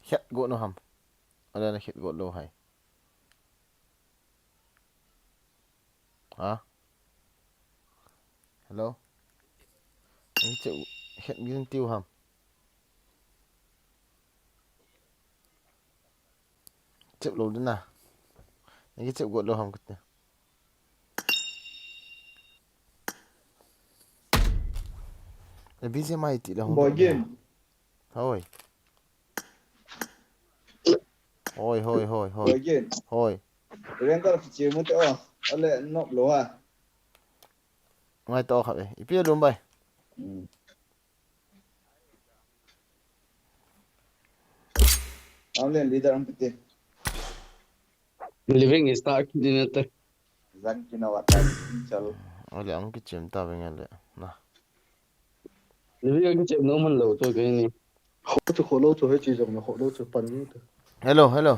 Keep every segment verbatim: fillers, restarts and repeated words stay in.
Khet got nu ham. Ala na khet got lou hai. Ha? Hello? Nang kichep khet gin tiu ham. Chep lou ding na. Nang kichep got lou ham kati. Abhi se mai ti la hung. Boy game. Hoi. Hoi, hoi, hoi, hoi. Boy game. Hoi. Rengar kichep mo te o. Ale nok lou ha. Ngai to kha ve. Ipi lum bai. Hmm. Ang len leader ang piti. Living is dark din ate. Zan kina watan chal. Ole ang kichep ta ve ngal le. Na. Living ang kichep no man lou to ke ni. Kho chu kho lou chu he chi jong na kho lou chu pan ni to. Hello, hello.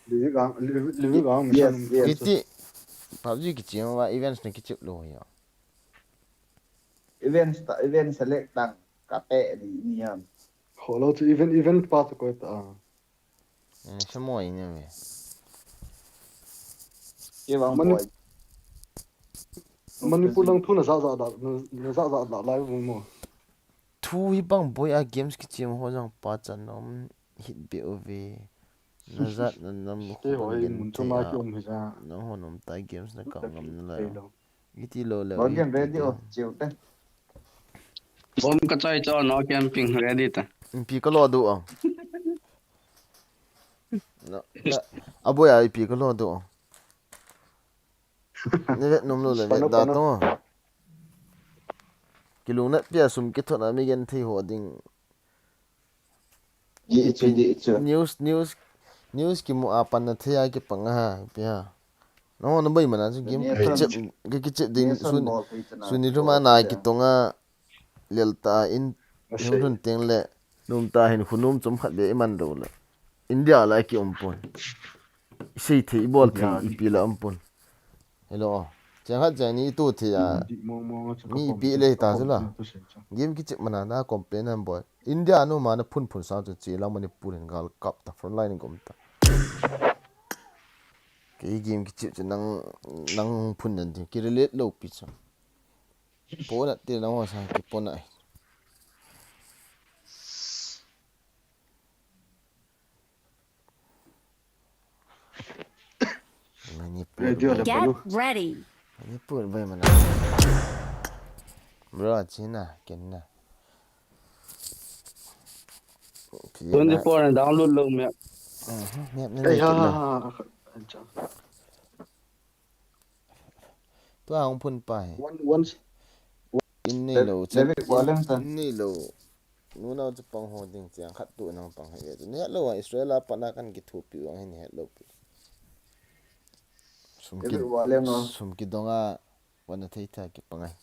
Living ang, Living ang. Yes, yes. Iti. PUBG kichep ma events na kichep lou ya. Event ta, event select tang ka pe di ni ham. Kho lou chu event, event pa chu koi ta. Eh, se mo ine ve. Ke bang Mani-, boy. Manipur lang thu na za za da, na, na za za da lai bu mo. Thu hi bang boy a games kichep ho jang pa chan nom hit be o ve. Na zat na nam ko hoi mun chu ma ki um hi ja. Na ho nom tai games na ka ngam na la. Iti lou le. Ball game ready o, chiu te. Bom ka chai cho no camping ready ta. Ipi ka lo du o. No. Aboya ipi ka lo du o. Ni vet nom lou le vet da to. Kilungnat pia sum kithot a mi gen thei ho ding. Di chu, di chu. News, news, news kimu a pan na thei a kipang a ha, ipi ha. No, no bai mana chu game kichep, kichep ding sun, suni lhuma na kitonga lel ta in, lhun teng le, num ta hin khunum chom khat be iman lou le. India la ki um pon. Sei thei bol thei ipi la um pon. Hello. Chang khat chang ni tu thei a. Mi pi le ta chu la. Game kichep mana na complain an boy. India nu ma na phun phun sa chu chi la Manipur in gal kap ta front line gom ta. Kei game kichep chu nang, nang phun nan ti ki relate lou pi chu. Pona ti nang ho sa ki pona. Manipur. Get ready. Manipur bai mana. Bro, China, kenna. Twenty-four na download lou map. Map na. Tua hung phun pai. One, one. In nei lou, in nei lou. Nunau chu pang ho ding chiang khat tu nang pang hai ve. Ni het lou a Israel a pat na kan kithupi vang hin het lou pi. Sum ki, sum kidong a wana thei tha kipang ai.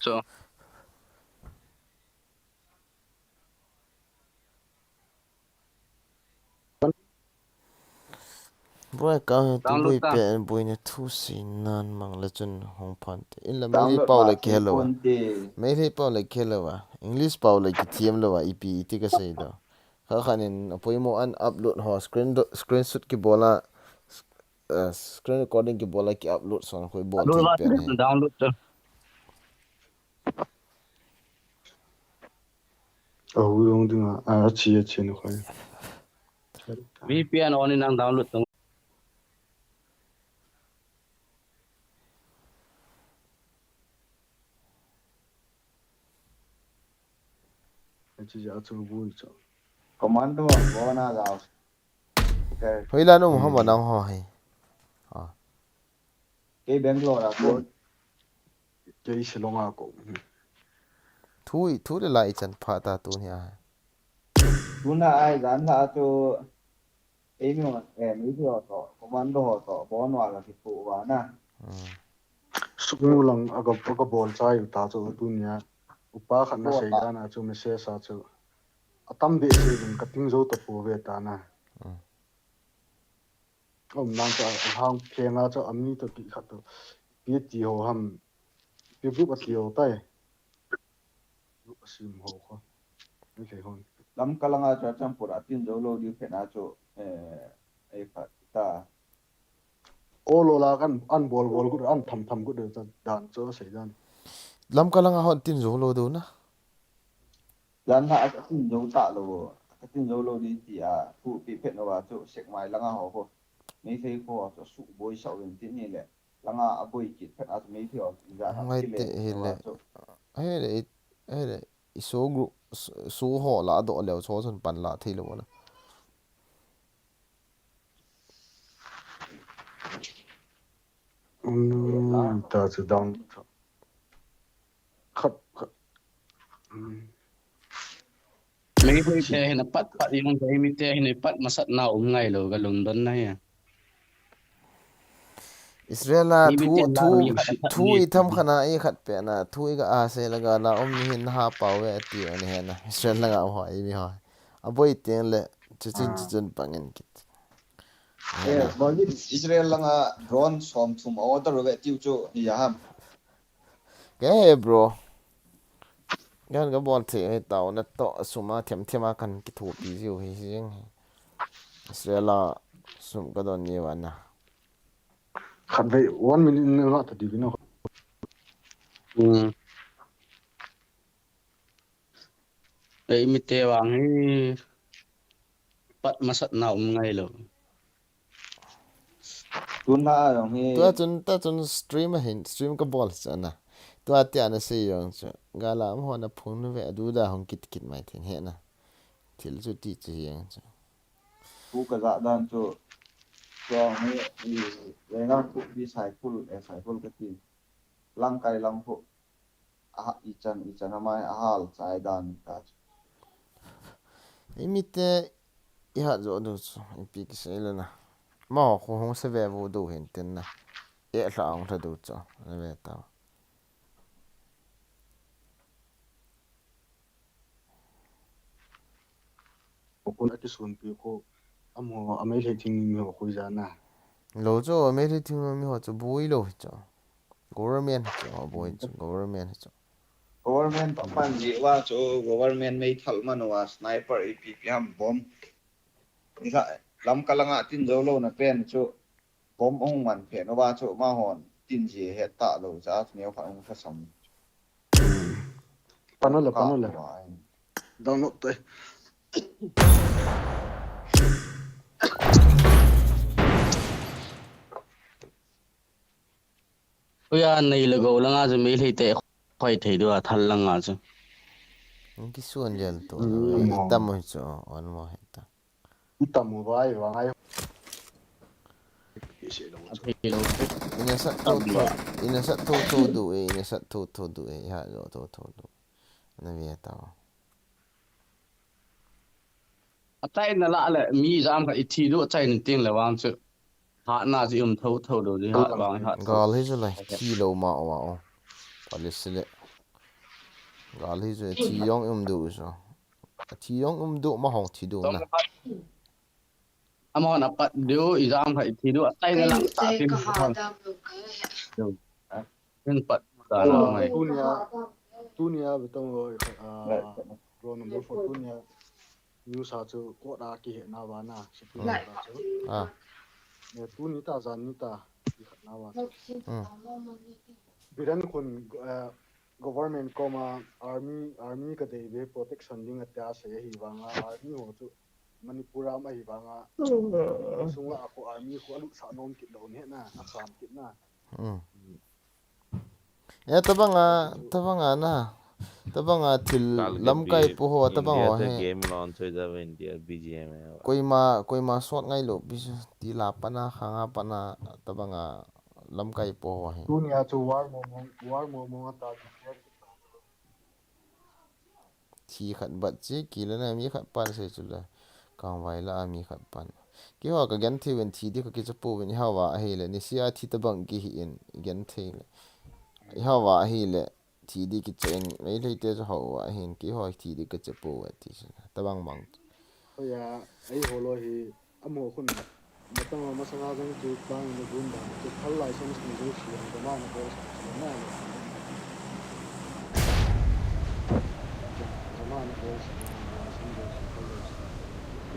Boi ka tu boi pe boi na thu si nan mang le chun hong phan te. In la Meitei pau le kihel lou a. Meitei pau le kihel lou a. English pau le kithiam lou a. Ipi iti ka sei do. Kha khan in a poimo an upload ho screen do, screenshot kibol a, eh, screen recording kibol a ki upload son khoi bol thei pen he. Download te. A hu long ding a, a chi a chi na khoi. V P N on in nang download tong. Achi ja chu bui chu. Commando bona ga. Hoila no mo hama nang ho hai. Ah. Kei Bangalore a ko. Kei Shillong a ko. Thu i, thu le lai chan pha ta tuni a. Tuna ai gan la chu. Ei mi, eh, mi ho to, commando ho to, bon wa la ki pu wa na. Suknu lang aga, aga bol chai u ta chu tunia. Upa khat na sei dan a chu message a chu. Atam be sei din ka ting zo ta pu ve ta na. Om nan cha hang phenga cha ami to pi khat to. Pi ti ho ham. Pi group a ti ho tai. Group a sim ho kho. Ni thei hon. Lamka langa Churachandpur a tin jou lou diu phat na chu, eh, ei khat ta. O lo la kan an bol bol gut, an tham tham gut dan chu sei dan. Lamka langa hon tin jou lou diu na. Jan ha a tin jou ta lou, a tin jou lou di ti a, thu pi phat na va chu Sekmai langa ho ho. Meitei ho chu su boi sa uvin tin ni le. Langa a boi kit phat a chu Meitei ho chu ja ha Ngai ti le te hi le. Chu. He le, he le, i so group, so, so ho la do leu so chun pan la thei lou na. Um, ta chu down. Khat, khat. Um. Meitei te hin a pat, pat jong te, mi te hin a pat masat na um ngai lou, ka lungdon na hi. Israel a Mi thu, te la thu, mi khat thu khat i tham khat na i khat pe na, thu i ka a se la ga na um ni hin na ha pau ve ti o ni he na. Israel la ga ho i mi ho. A boi teng le, chu chun, chu chun pangin kit. Eh, bol Israel langa drone som thum a order ve tiu chu, ni ya ham. Ke he, bro. Gan ka bol thei he tau na to sum a them them a kan kithopi jiu hi jing hi. Israel a sum ka don ni va na. Khat ve, one minute na la ta di vi no. Hmm. Ei, mi te vang hi pat masat na um ngai lou. Tun la jong hi. Tua chun, ta chun stream a hin, stream ka bol sa na. Tua tia na sei jong chu. Gala am ho na phung nu ve, a du da hong kit kit mai thin he na. Thil chu ti chu hi jong chu. Thu ka ja dan chu. Tua hi, i, i, i, i, Saikul, eh, Saikul ka ti. Lamkai lam ho. A, i chan, i chan a mai a hal chai dan ta chu. I mi te i hat jo du chu, i pi ki sei le na. Ma ho khu hung se ve vu du hin tin na. E hla hung hla du chu, na ve ta. Okun a kisunpi khu, amaho, a Meitei thingnoimi ho khu ijat na. Lou chu, a Meitei thingnoimi ho chu boi lou hi chu. Government hi chu, boi chu, government hi chu. Government pa pan ji va chu, government meithal man va, sniper ipi ipi ham bomb. Ni sa, Lamka langa tin jou lou na pen chu. Bomb ahung man phet uva chu amahon tin ji het ta lou cha neo khat ahung thasam. Pan u le, pan u le. Download te. Uya nei le go langa chu Meitei te khoi thei diu a thal langa chu. Kisuan jel to. Hmm. Itam u chu on mo heta. Itam u vai, vang ai. Ina sat tho tho, ina sat tho tho du e, ina sat tho tho du e, ha jo tho tho du. Na ve ta. Atai na la le, mi jam khat i thi du, atai na ting le vang chu. Ha na ji um tho tho du, ji ha vang ha. Gal hi chu lai, thi lou ma wa o. Police le. Gal hi chu thi jong um du chu. Thi jong um du ma hong thi du na. Amahon apat diu, ijam khat ithi diu, atai na lang ta tin. Tin pat ta na mai. Tunia, tunia betong lo, ah, roll number four tunia. News a chu court a kihe na va na, Supreme Court a chu. Ah. Ne tuni ta jan ni ta, ki khat na va chu. Hmm. Biren khun, eh, government koma army, army ka dei ve protection ding atia sei ahi vanga, army ho chu Manipur a um ahi vanga, sunga a ko army ko alut sa nom kit lou ne na, asam kit na. Hmm. E tabanga, tabanga na, tabanga thil lamkai pu ho, tabang ho he. Game launch hoi ja ve India, B G M M I. Koima, koima sot ngai lou, pi chu, ti la pana, khanga pana, tabanga lamkai pu ho he. Tunia chu war mo mo, war mo mo ta. Thi khat bat chi, kile na mi khat pan sei chu le. Kangvai la a mi khat pan. Keiho ka gen thei uvin thi di ka kicha pouvin i hava ahile, ni sia thi tabang kihi in, i gen thei le. I hava ahile, thi di kicha in, Meitei te chu hava ahin, keiho thi di kicha pouve ti chu. Tabang bang. Hoya, ei holo hi, Amaho khun, matang a masanga jong chu tang in a gun dan, chu thal license ni jouse a, jamana bol sa, jamana bol sa, jamana bol sa, license jouse.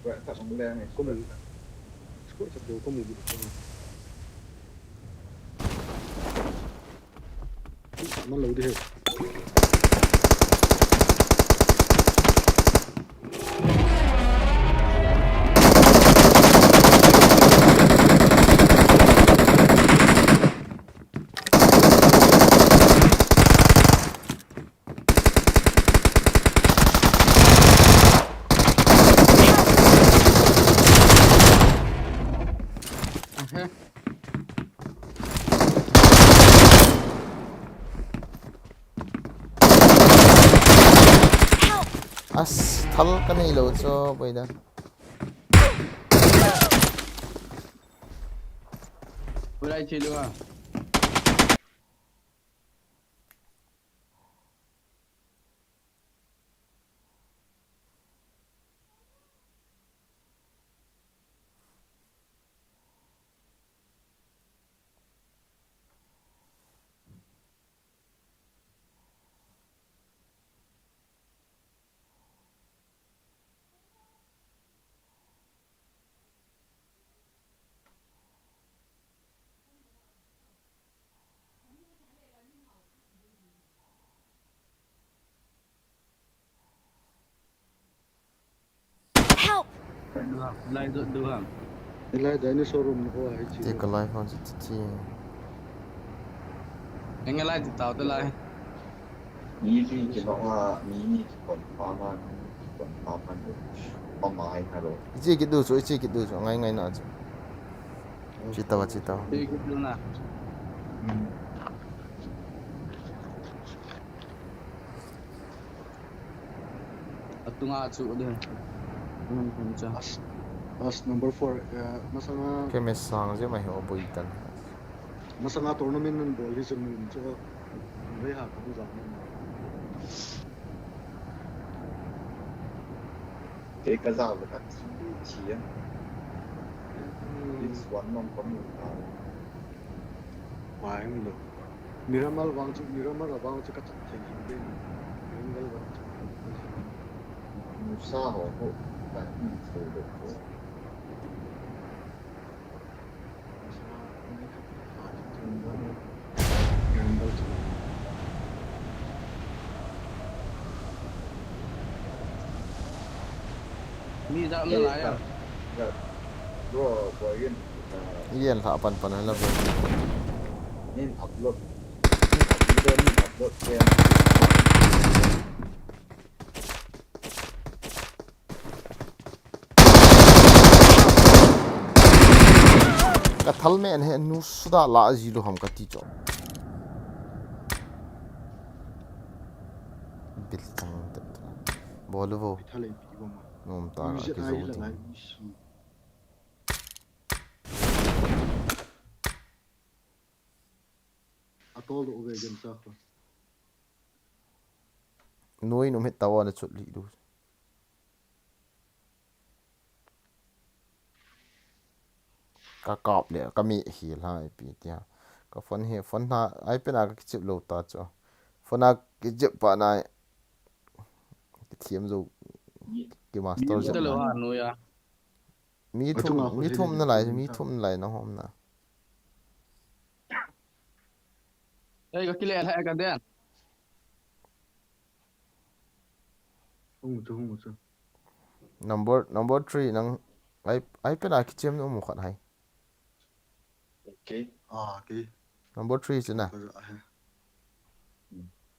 Squad khat hung leng e. Kamu. Squad khat bou kamu bou. Squad khat man lou di he. As, thal ka nei lou chu, boina. Ulai chilu a. Help! Lai dot du ham. Lai dinosaur room ho ai chi. Te ka lai phone chi chi. Eng lai ti tau te lai. Mi li ki no a, mi ni ki kon pa man, kon pa man. Pa mai ha lo. Ichi ki du chu, ichi ki du chu, ngai ngai na chu. Chi tau, chi tau. Ichi ki du na. Hmm. Atunga chu de. Nang pun cha. As, as number four, eh, masanga. Ke me sang je mai ho bui tan. Masanga tournament nan bol hi chu mun chu. Ve ha ka bu jang. Ke ka za ka chi chi ya. Hmm. This one non ko mu ta. Pai mi lo. Miramar vang chu, Miramar vang chu ka chat thei jing ding. Miramar vang chu. Musa ho ho, ka in thei lo ho. Mi jam na lai a. Bro, bro, again. Yen lha pan pan la bro. Nin upload. Nin upload, nin upload ken. Ka thal me an he nu suda la ji lu ham ka ti cho. Bil tang te. Bol vo. Thal ei pi bom. Nom ta ka ki zo ti. Atol do ve gen sa kho. Noi nom het tawa na chut li du. Ka kap le, ka mi hi la ipi tia. Ka phone hi, phone na, iPad a ka kichip lo ta chu. Phone a kichip pa na, kithiam zo, ki master zo. Mi thum, mi thum na lai, mi thum na lai na hom na. Ei, ka kile la ka den. Hung chu, hung chu. Number, number three nang ai, ai pena kichem no mu khat hai. Okay. Ah, okay. Number three chu na. Ka ja he.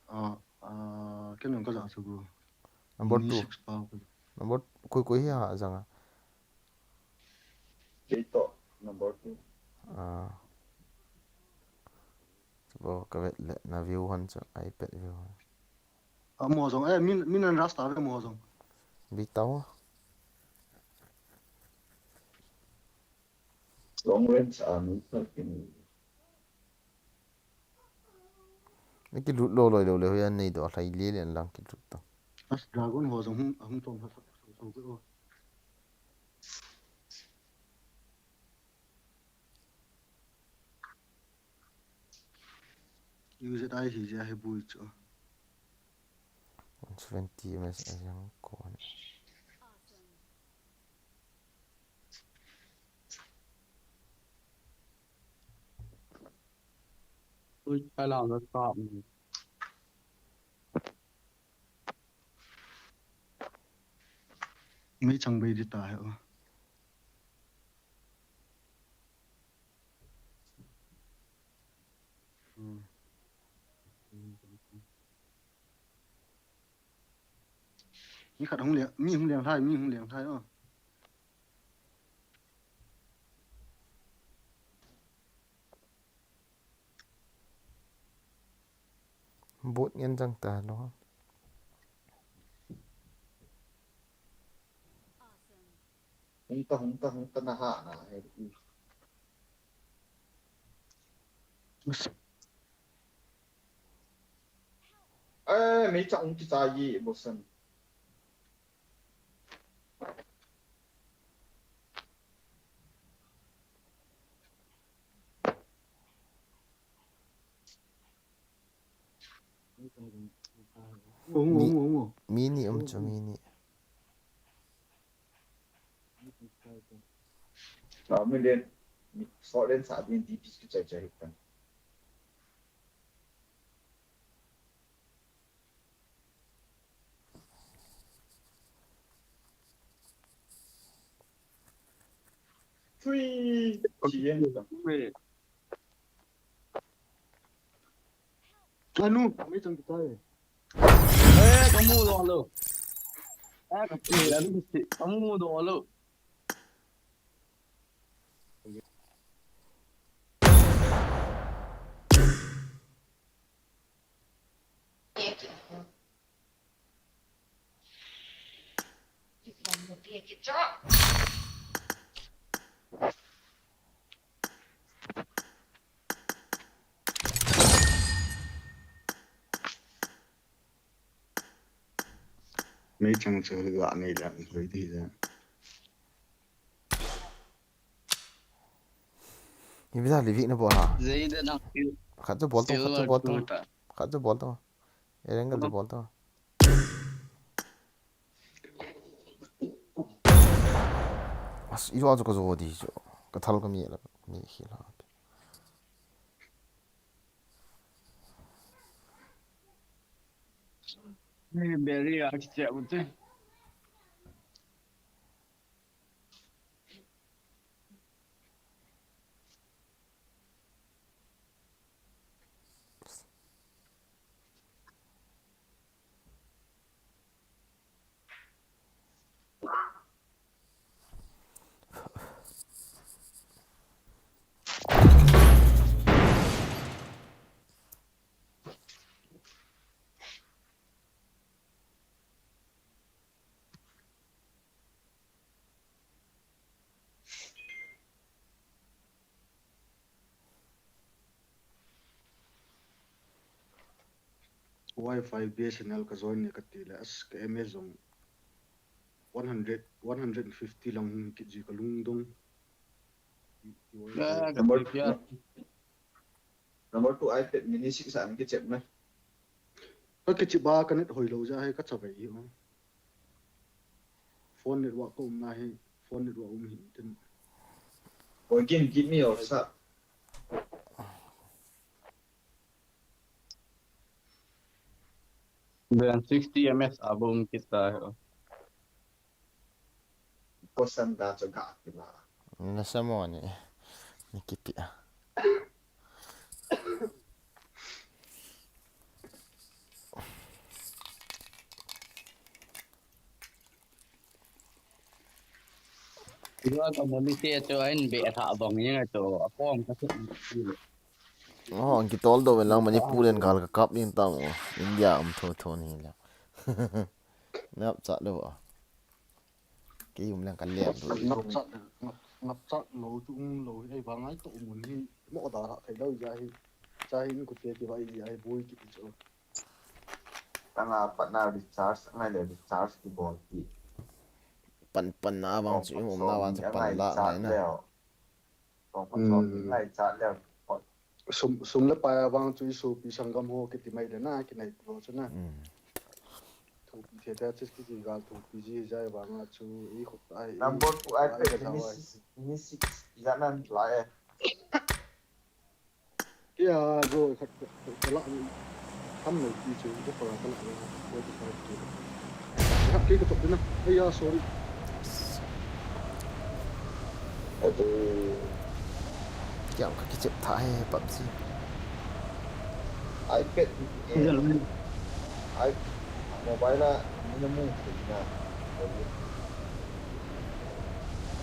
Ah, ah, ken nang ka ja chu go. Number two. Number koi koi hi ha janga. Kei to number two. Ah. Bo ka vet le na view hon chu iPad view hon. Amo jong, eh, min, min an rasta ve mo jong. Bi tau. Long range a mi khat kin. Ni kilut lo loi lo le, hoiya nei do, lai le len lang kilut to. As dragon ho jong hung, hung tong ha, ha, ha, ha, ha. U Z I hi jia hi bui chu. One seventy M S a jang kon. Ui, kai lang ka kap ni. Meichang bei di ta he o. Hmm. Mi khat hung leng, mi hung leng lhai, mi hung leng lhai o. Bot ngen jang ta lo. Hung ta, hung ta, hung ta na ha na he. Eh, meichang hung kichai ye, bosan. Ung, ung, ung, ung. Mi ni um chu, mi ni. Ah, mi len, mi, short len sa din D P kichai chai hitan. Three, G M. Anu, meichang kitai. Eh, kamu doh lo. Eh, kamu, kamu doh lo. Meichang chu ga nei la, hoi ti ja. Ni bisa livik na bol ha. Khat chu bol to, khat chu bol to. Khat chu bol to. Ereng khat chu bol to. As, iro chu ka jo di chu. Ka thal ka mi la, mi hi la. Ni beri a kiche ute. Wi-Fi B S N L ka join ne ka ti le, as ka M S jong one hundred, one hundred fifty lang hung kit ji ka lungdong. Ah, ka number, ti kya? Number two iPad mini six a kichep na. Ka kichep ba ka net hoi lo ja he ka chavei hi o. Phone network ka um na he, phone network um hin tin. Boy, give, give me your sub. Then sixty M S a bom kita he o. Kosan da chu ga kila. Na sa mo ni. Ni kipi a. Iwa ka moni te chu ahin be tha bang yang chu a pom ka se. Oh, ang kitol do lang Manipur len gal ka kap nin tam o. India um tho tho ni la. Nap cha lo. Kei um leng ka lem du. Ngap chat, ngap, Ngap chat lou chu um lou hi, ei vang ai to mun hi, mo da ra thei lou ja hi. Cha hin ku te ki vai ja hi, bui ki ti chu. Tanga patna recharge, ngai le recharge ki bol ki. Pan, pan na vang chu, um na vang chu pan la ngai na. Sum, sum le pai a vang chu i sopi sanggam ho kiti mai le na, kinai lo chu na. Thopi the te chu ki, ki gal thopi ji jai vang a chu i khut ai. Number two, ai pe ni six, ni six, ya nan la e. Kei a bro, khat, khat, khat la, tham lo ti chu, khat la, khat la, forty-five K. Khat kei ka chop ding na. Aiya, sorry. Kiam ka kichep tha he, PUBG. iPad, eh, i mobile a, ni na mu, na.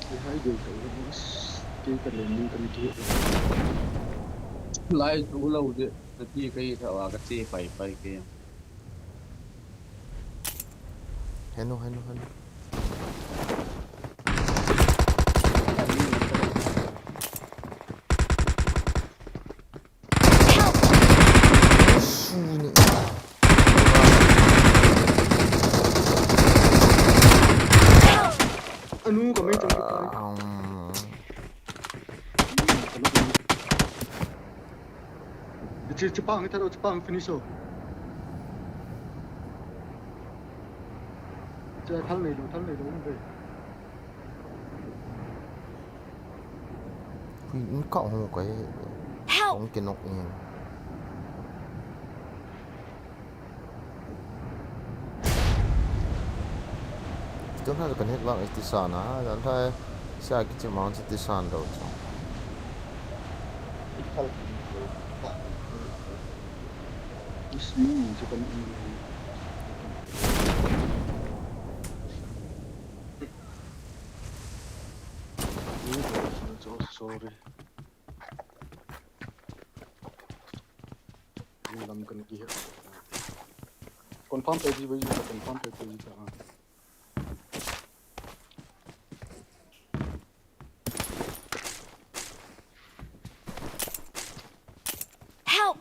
Kei hai gei ka, kei ka le ni ka ni ki. Lai tu lo de, ka ti ka i tha wa ka che pai pai ke. Henu, henu, henu. Help! Suni. Anu, ka mai chang. Um. Chi, chi pang, tharo, chi pang, finish o. Chi thal nei lo, thal nei lo, um ve. Hui, in ka hung ko he. Help! Hung ke nok in. Tun ha kan het vang iti sana, dan thai sia kichi mang chi ti san do chu. Isi, chu kan in. Sorry. Lam kan ki he. Confirm pe ji, confirm pe ji ta. Help!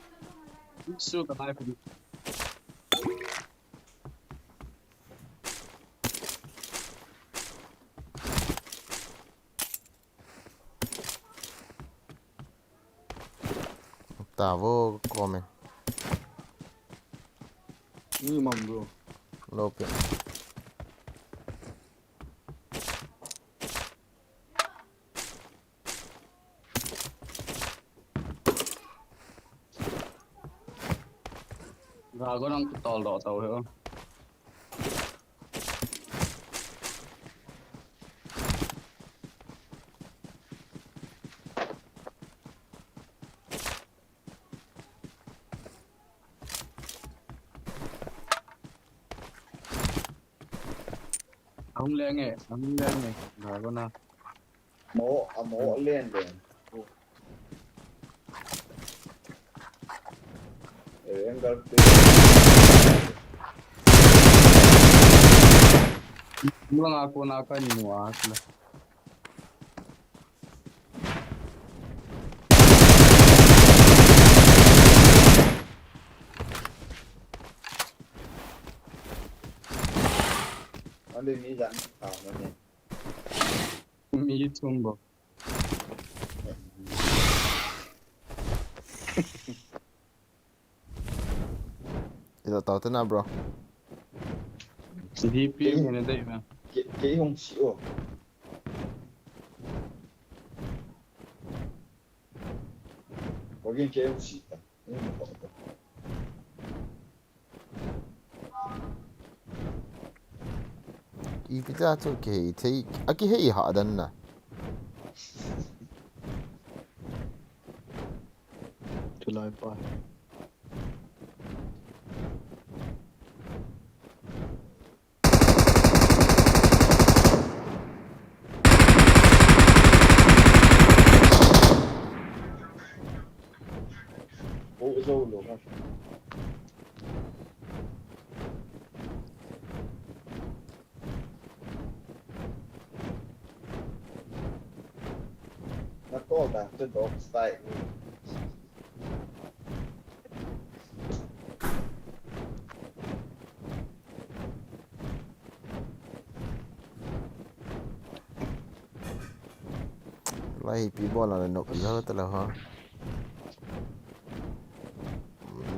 Su ka lai. Tavo comment. Ni mam bro. Lo pe. Dragon ang tol do tau he. Ahung leng e, ahung leng e, Dragon a. Mo, a mo len den. Eh, angle te. Mulang ako na kan mo a. Ande mi jan ta mo ne. Mi chum bo. Ida tau te na, bro. D P ke, hene dai ma. Ke, ke hung si o. Ko gin ke hung si ta. Ipi ta chu kihei thei, a kihei ha dan na. Chulai pa. Bo zo lo ha. Natol dan chu dog style ni. Lai hi pi bol la nok pi ho ta la ha.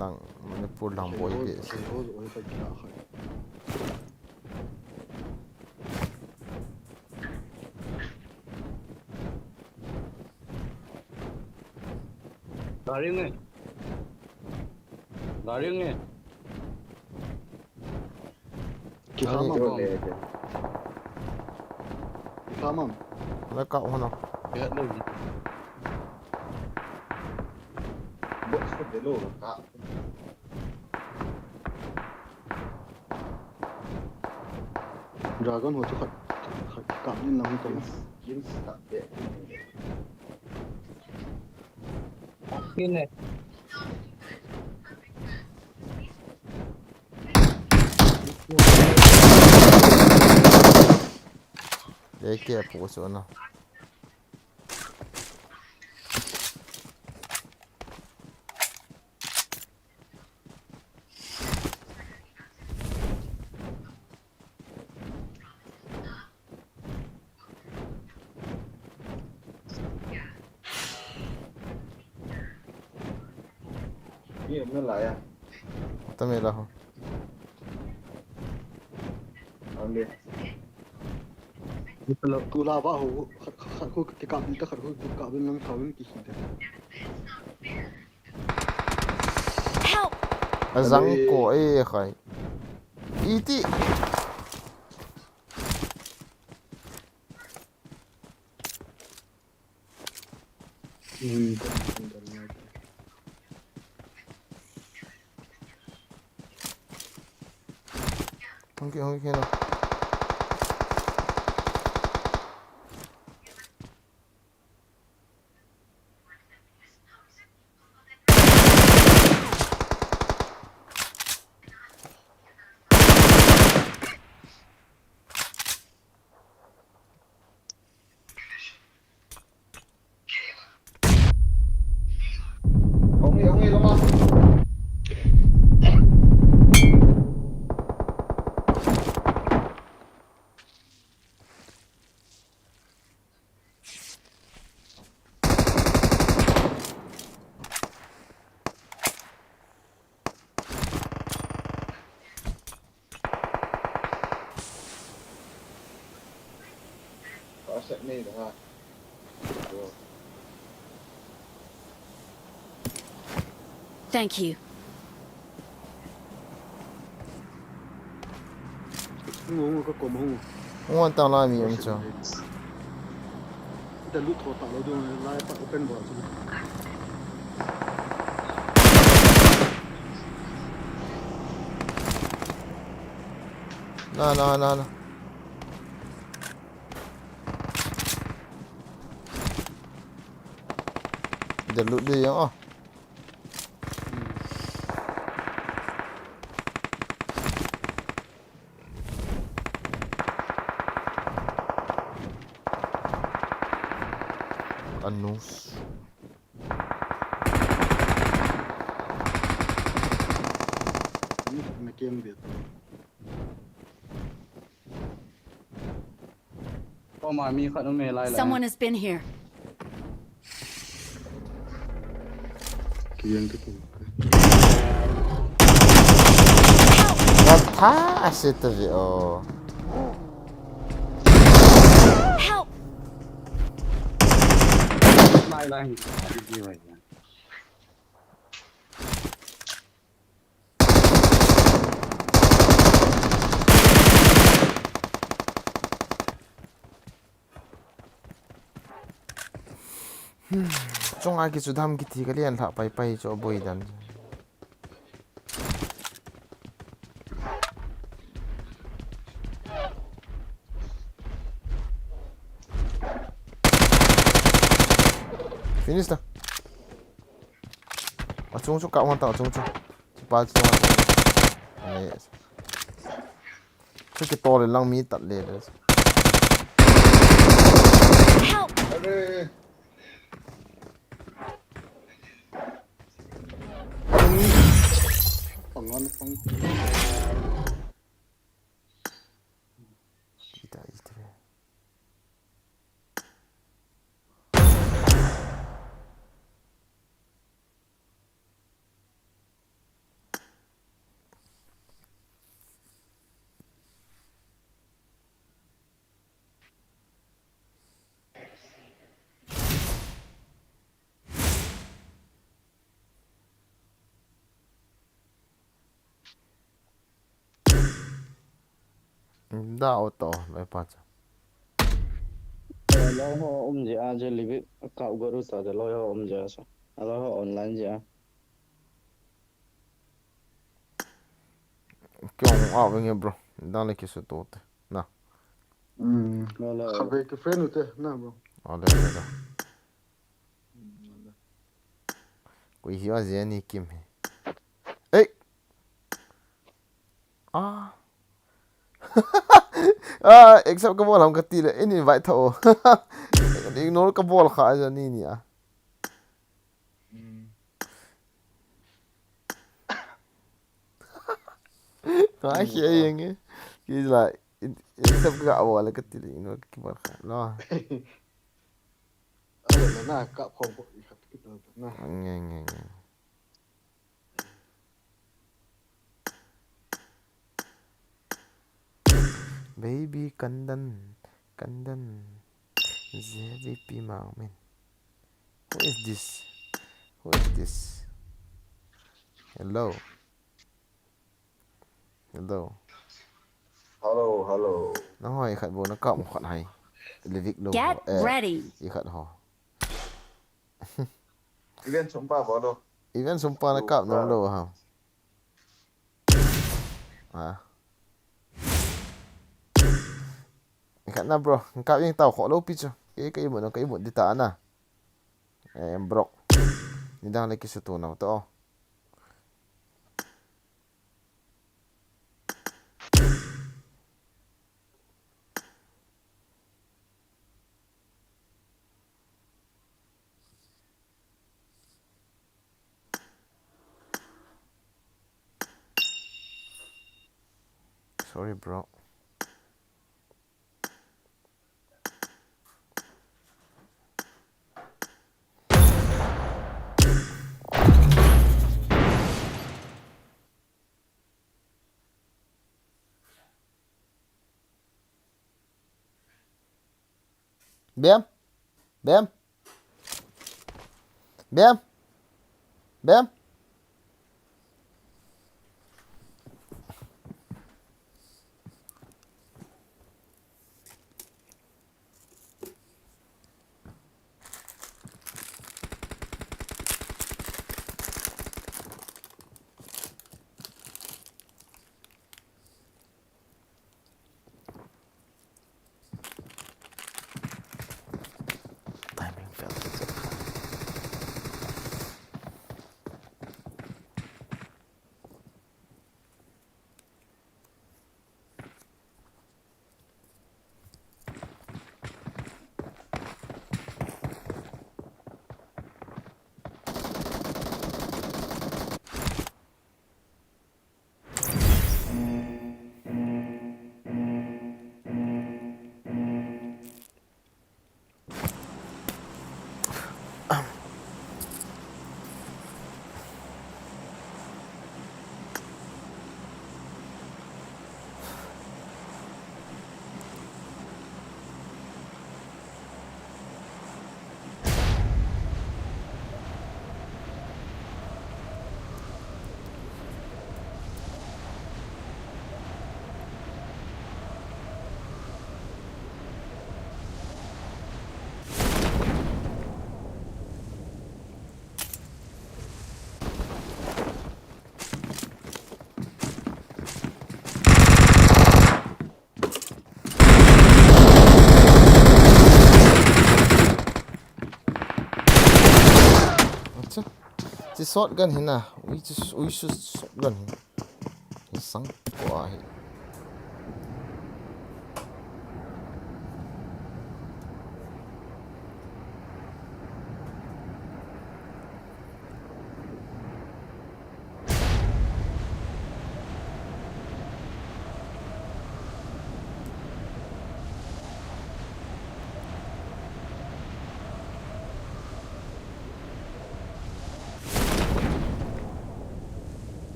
Lang, Manipur lang boi be. Gari nge. Gari nge. Kikha ma bom. Kikha ma. La ka hona. Box ko de lo ka. Dragon ho chu khat, khat kikap in lang to. Kills, kills kap de. Kin eh. Dei ke pu chu na. Ni um na lai a. Tame la ho. Ande. Tula ba ho, khat, khat, khat ko kikap ni ta, khat ko kikap ni lang thau ni ki hi ta. Help! Azang ko e khai. Iti. Hung ke, hung ke, no. Thank you. Ngon tang lai mi um chu. Na, na, na, na. Ida lut ding ah. Anus. Someone has been here. What the shit is it? Oh. Help! Chunga kichu dam kiti ka lian lha pai pai chu boi dan. Finish ta. Achung chu ka hon ta achung chu. Chupal chu. Yes. Chu kitol lang mi tat le le. Help! Are. Pangan pang. Kita itu. Da auto, lai pa cha. Loi ho um je a je live ka ugaru ta de loi ho um je a sa. Loi ho online je a. Kyo, ah, venge, bro. Dang le kisu to te. Na. Hmm. Wala. Khabe ke friend u te, na, bro. Ole, ole, ole. Koi hi wa Jenny Kim hi. Ei! Ah. Ah, accept ka bol ham ka ti le, in invite tho. Ignore ka bol kha ja ni ni a. Ka hi ai yeng e. Ki la, in, accept ka bol ka ti le, ignore ka bol kha. No. Ala na ka phong ko i khat ki to na. Nge, nge, nge. Baby, kandan, kandan. J V P Mangmin. Who is this? Who is this? Hello. Hello. Hello, hello. Nang hoi khat bo na kap khat hai. Livik lo. Get ho. Eh, ready. I khat ho. Event sumpa bo lo. Event sumpa na kap nang lo ha. Ah. Khat na bro, kap yeng tau kho lo pi chu. Ke ka imut, ka imut di ta na. Eh, bro. Ni dang le kisu tu nau to. Sorry, bro. Bem. Bem. Bem. Bem. Timing felt so high. Acha. Chi shotgun hi na. Ui, chi, ui, chi shotgun hi. Hi sang ko a hi.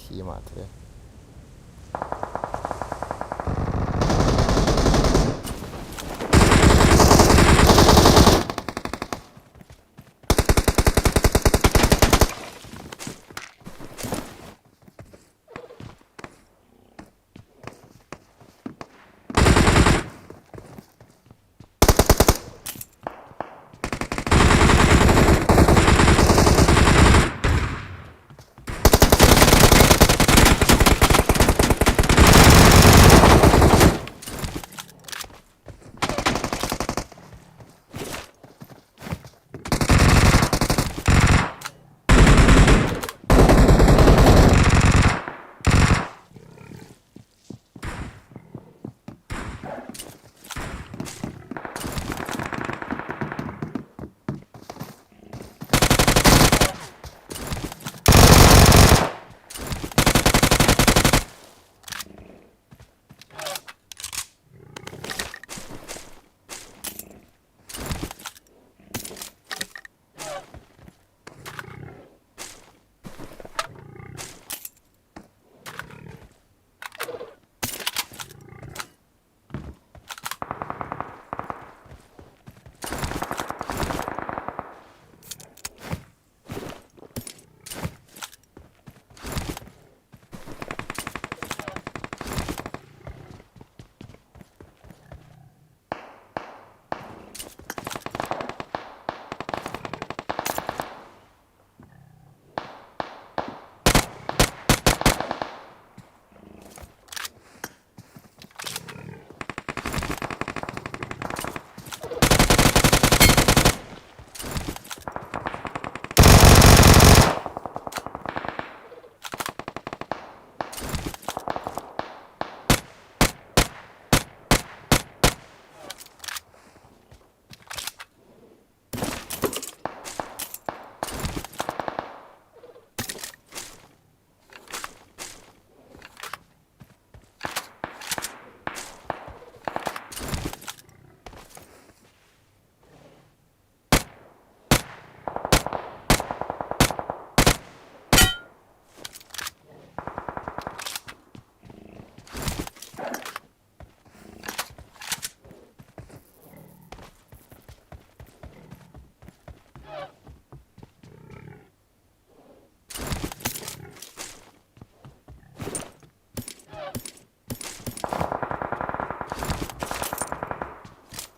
Khi ma the.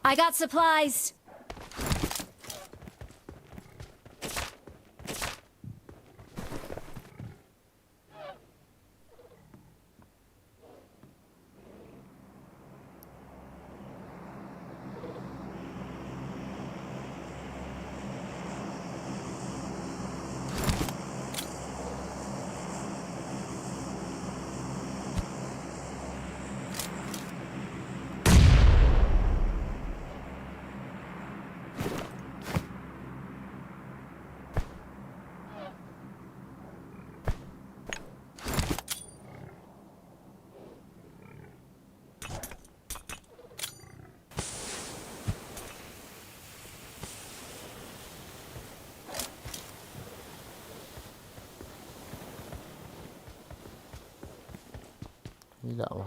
I got supplies. Ni lah ma.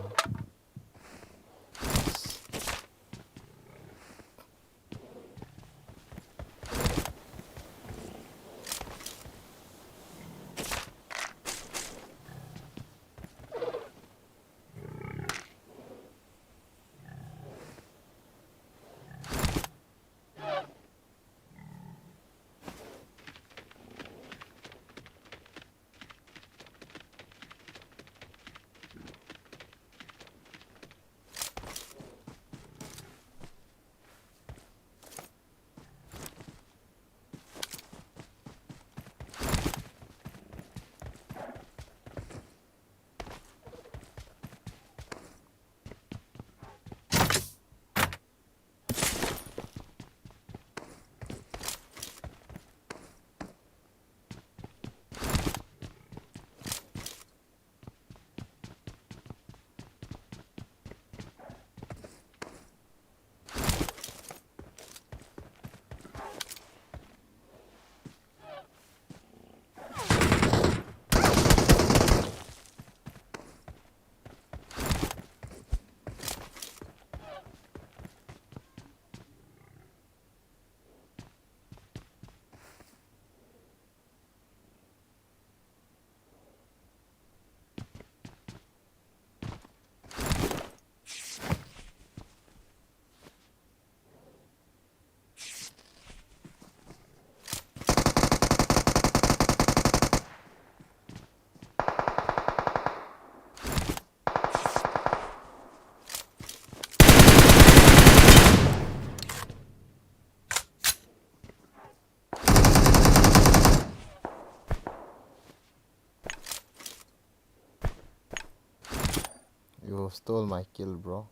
You stole my kill, bro.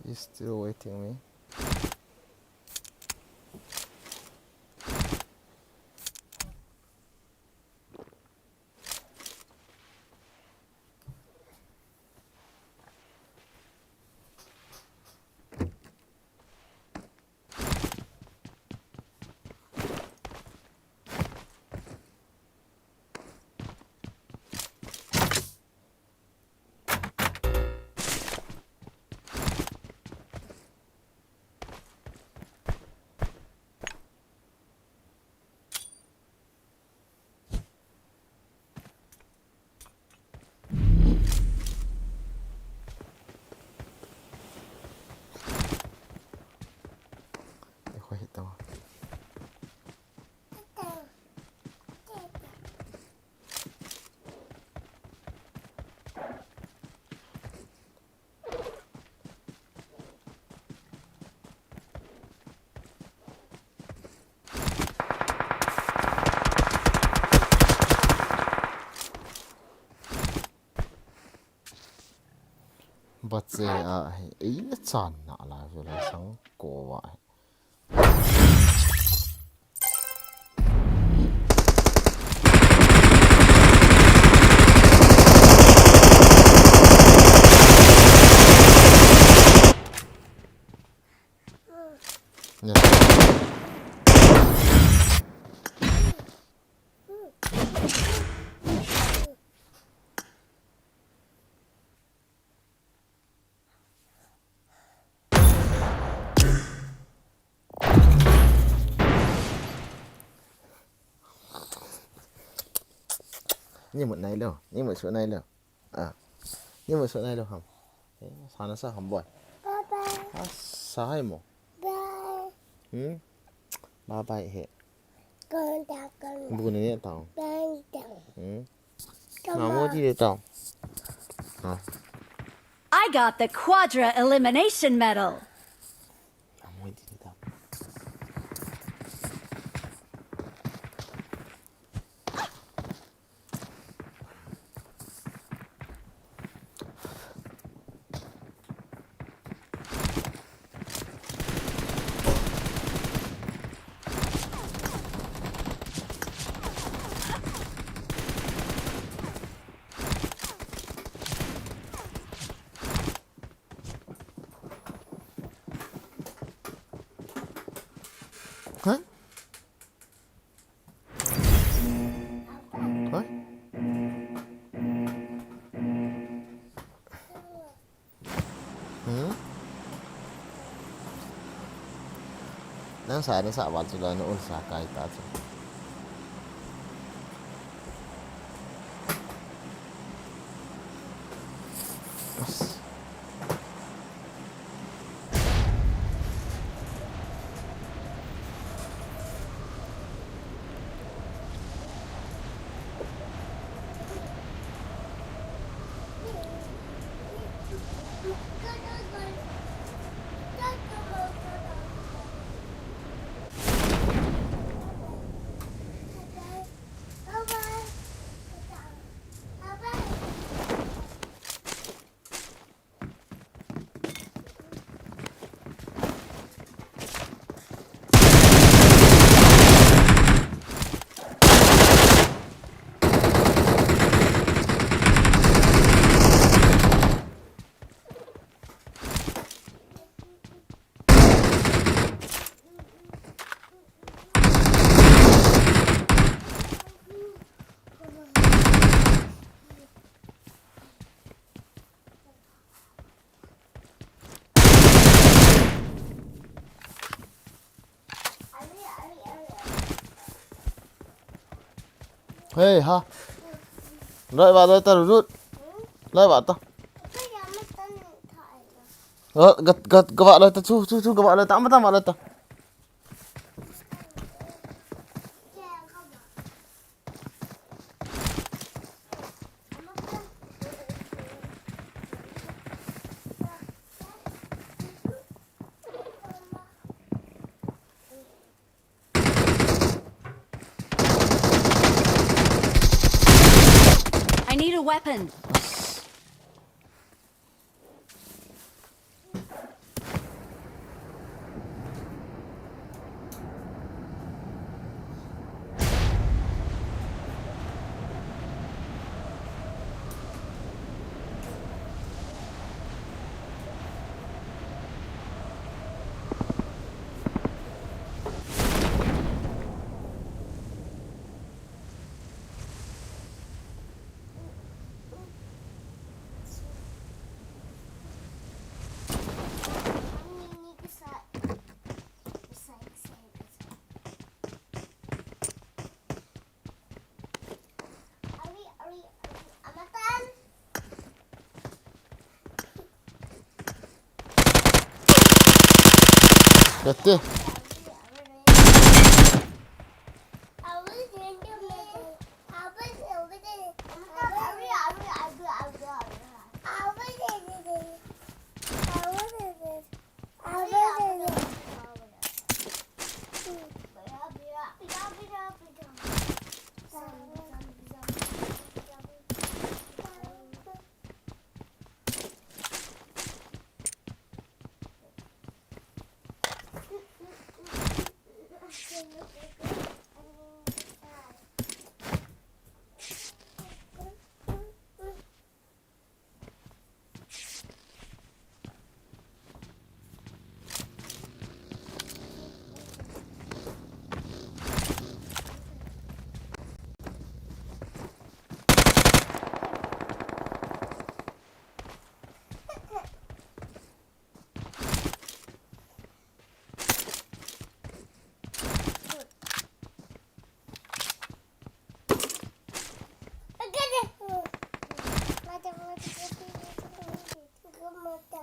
He's still waiting me. Bache a hi, ei le chan na la vela sang ko wa hi. Yes. Ni mut nai lo, ni mut su nai lo. Ah. Ni mut su nai lo ham. Eh, sa na sa ham boy. Papa. Ah, sa hai mo. Ba. Hmm? Bye bye he. Kanda, kanda. Bu ne ne tao. Kanda. Hmm? Kanda. Namo di de tao. Ha. I got the Quadra Elimination Medal. Namo di de tao. Huh? Huh? Hmm? Nang sa, nang sa, wan sila na un sa kai ta sa. Hey, ha. Lai va lai ta rut. Lai va ta. Gat, gat, gava lai ta, chu, chu, chu, gava lai ta, ama ta, ama lai ta. I need a weapon. Kati.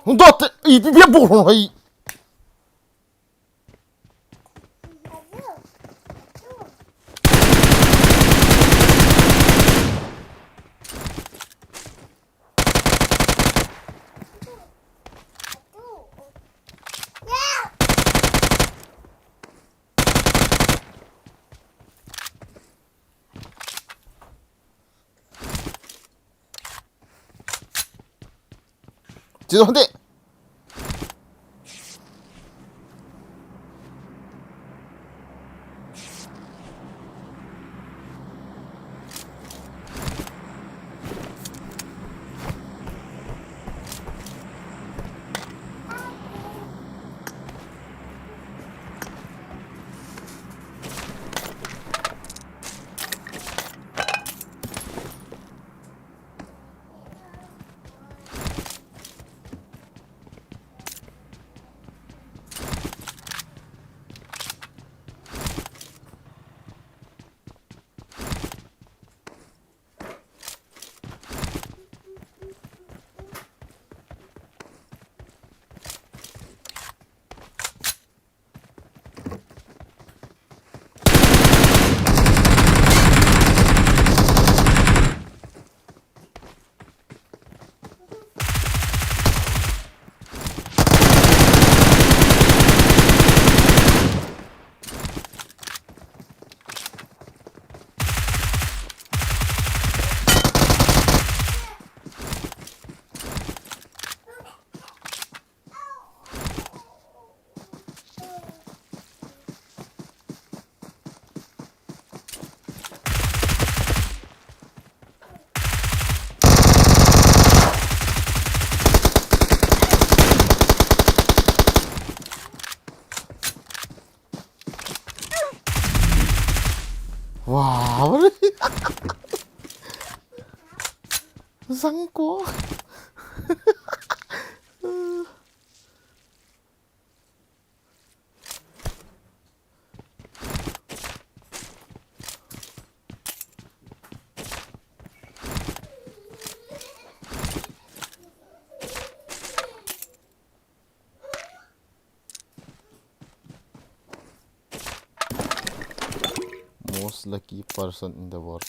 Hunda te, i, i, i, bo, hon, hai. Chi don te. Wow. Zangko. Most lucky person in the world.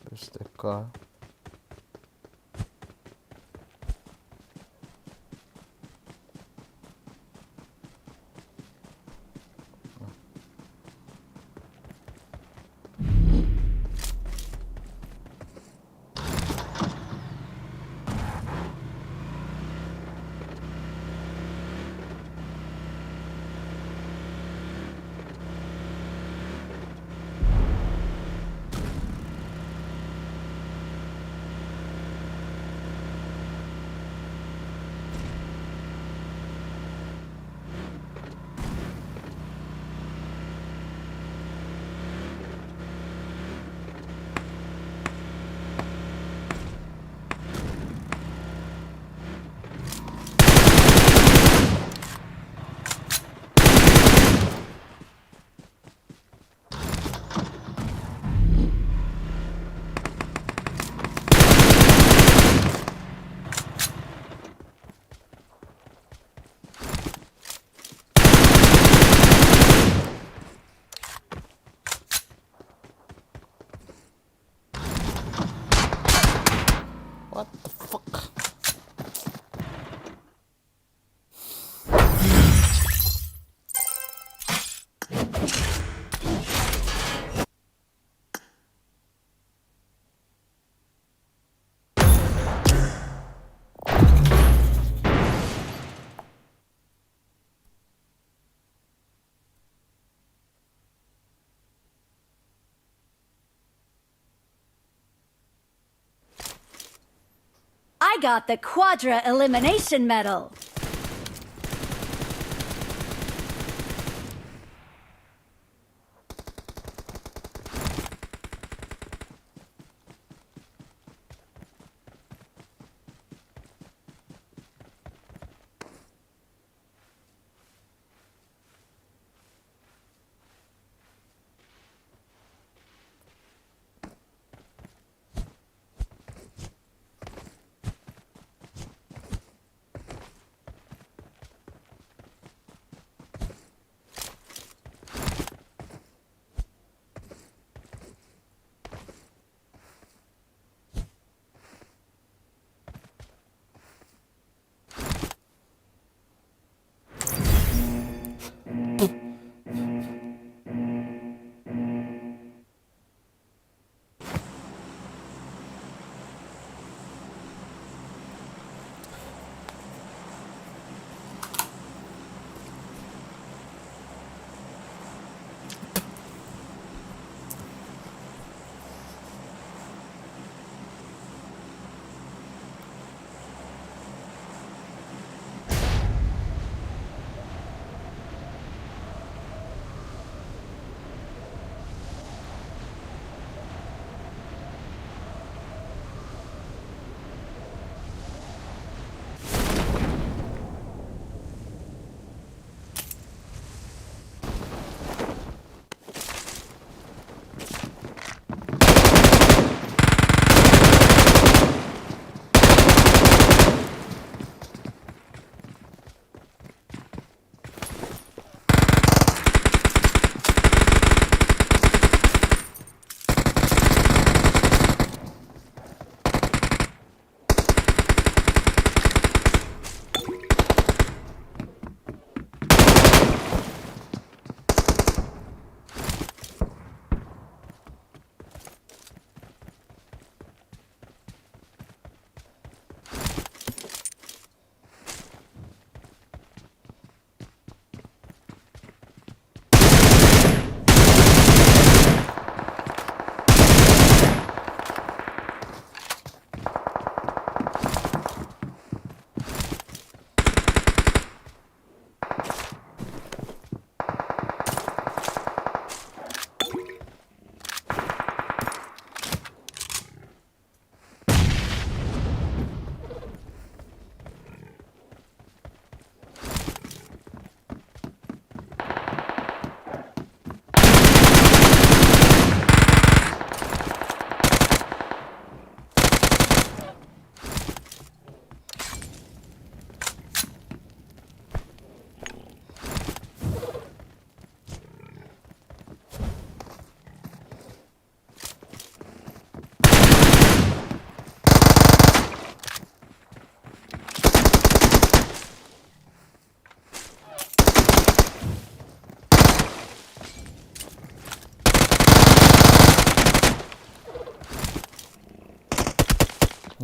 Where's the car? What the fuck? Got the Quadra Elimination Medal.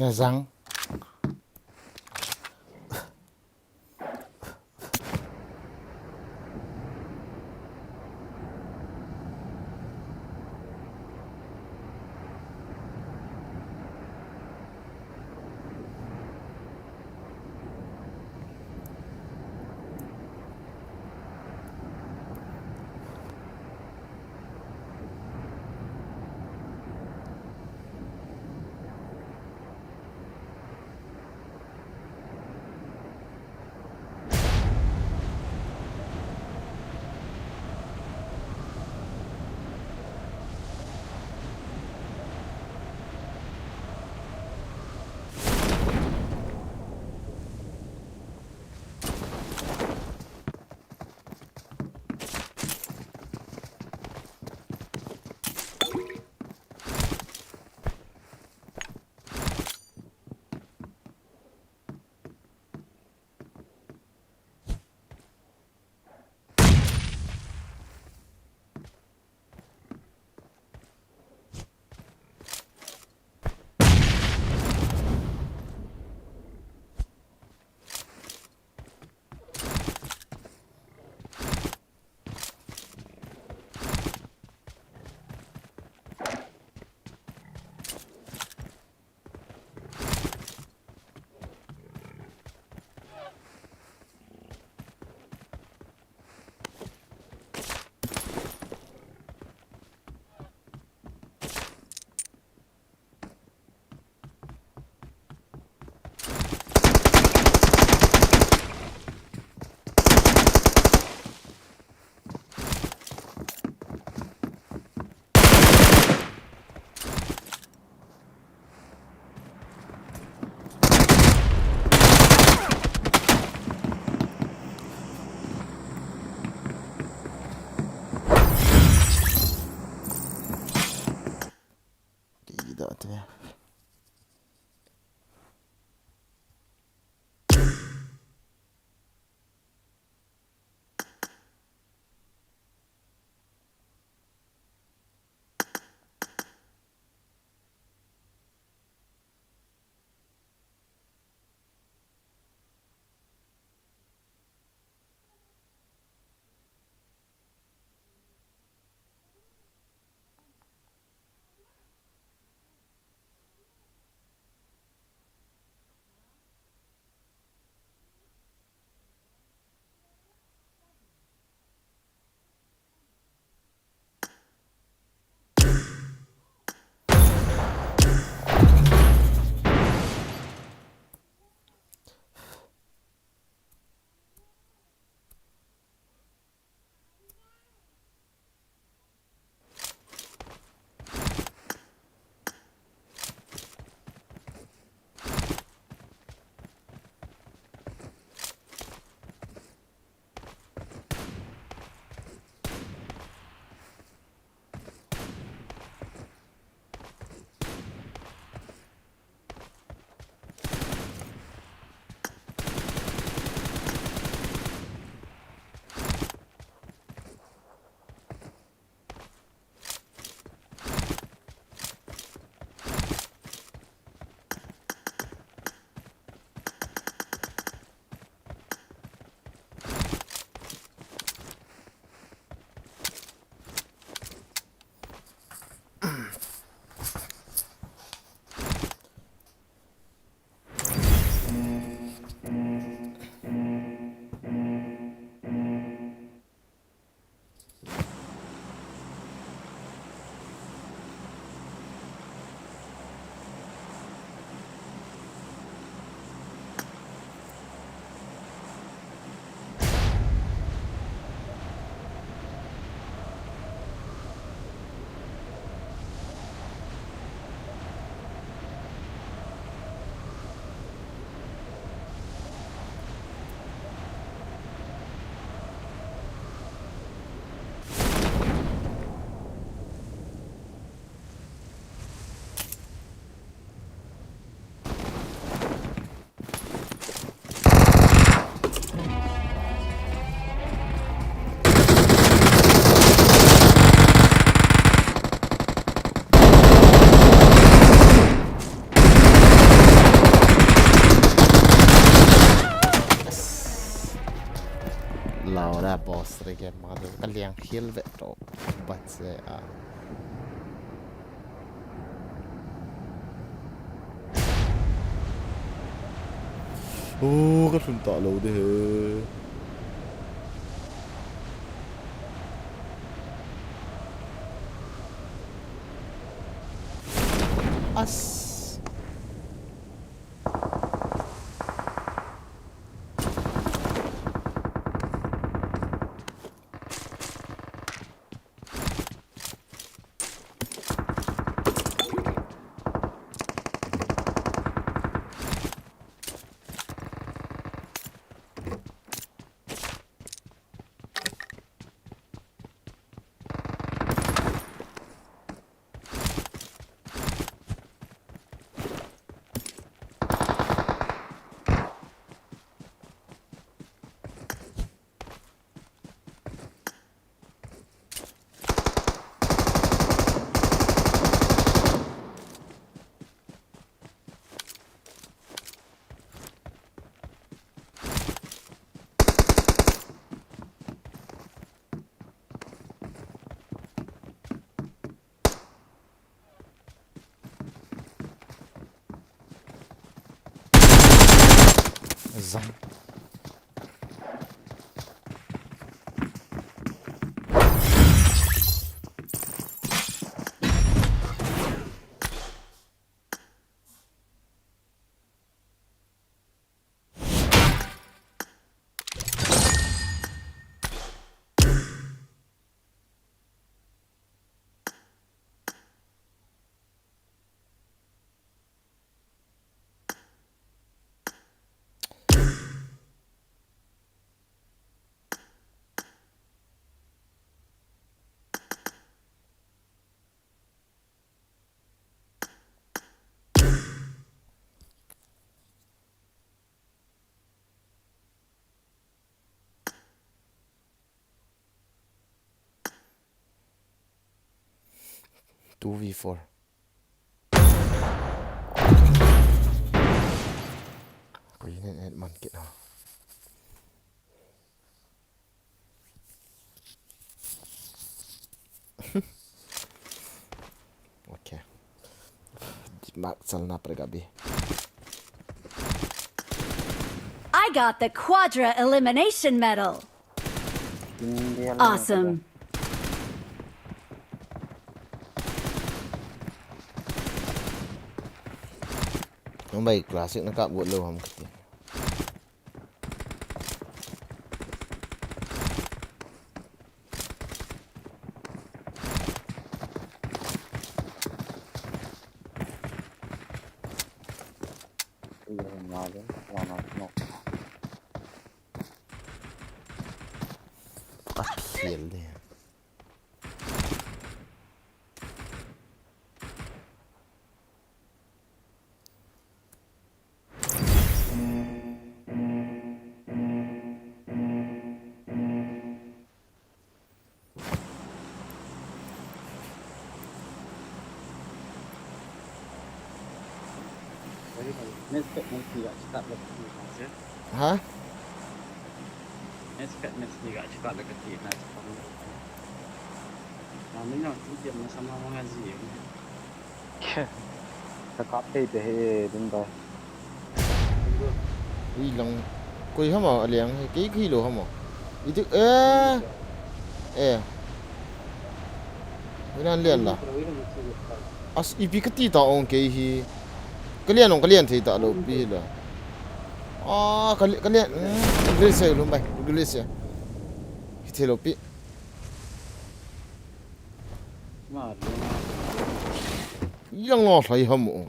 Nga zang. Ahora boss re game ma ka liang hial ve to. Bat se a. Oh, ka sun ta lo de he. As. Zam. Two v four. Koi in et man kit ha. Okay. Mark chalna padega be. I got the Quadra Elimination Medal. Awesome. Number classic na kap got lou ham kati. Akhel de. Ha? Ka kap thei te he dun bai. Ui lang. Koi hama aliang he, kei kei lo hama. Iti, eh. Eh. Ui nan lian la. As ipi kati ta ong kei hi. Kalian ong kalian thei ta lo pi la. Ah, kali-, kalian. Hmm, gulise lum bai. Gulise. Kithei lo pi. Yang lo hlai ham o.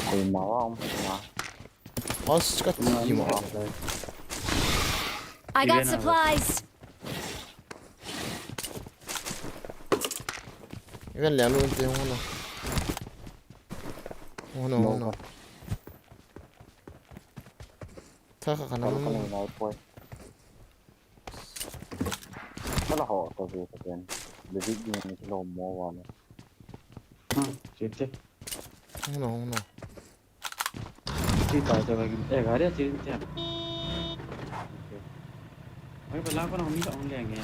Koi ma wa um ma. Os ka ti ma. I got supplies. Even le lu te hung na. Hung na, hung na. Tha kha kana. Kala ho to ve ka ten. Le big game ni lo mo wa le. Hmm, che che. Hung na, hung na. Ita, ita, ita, eh, gari a chin tia. Okay. Ai, bala ko na mi ka ong leng e.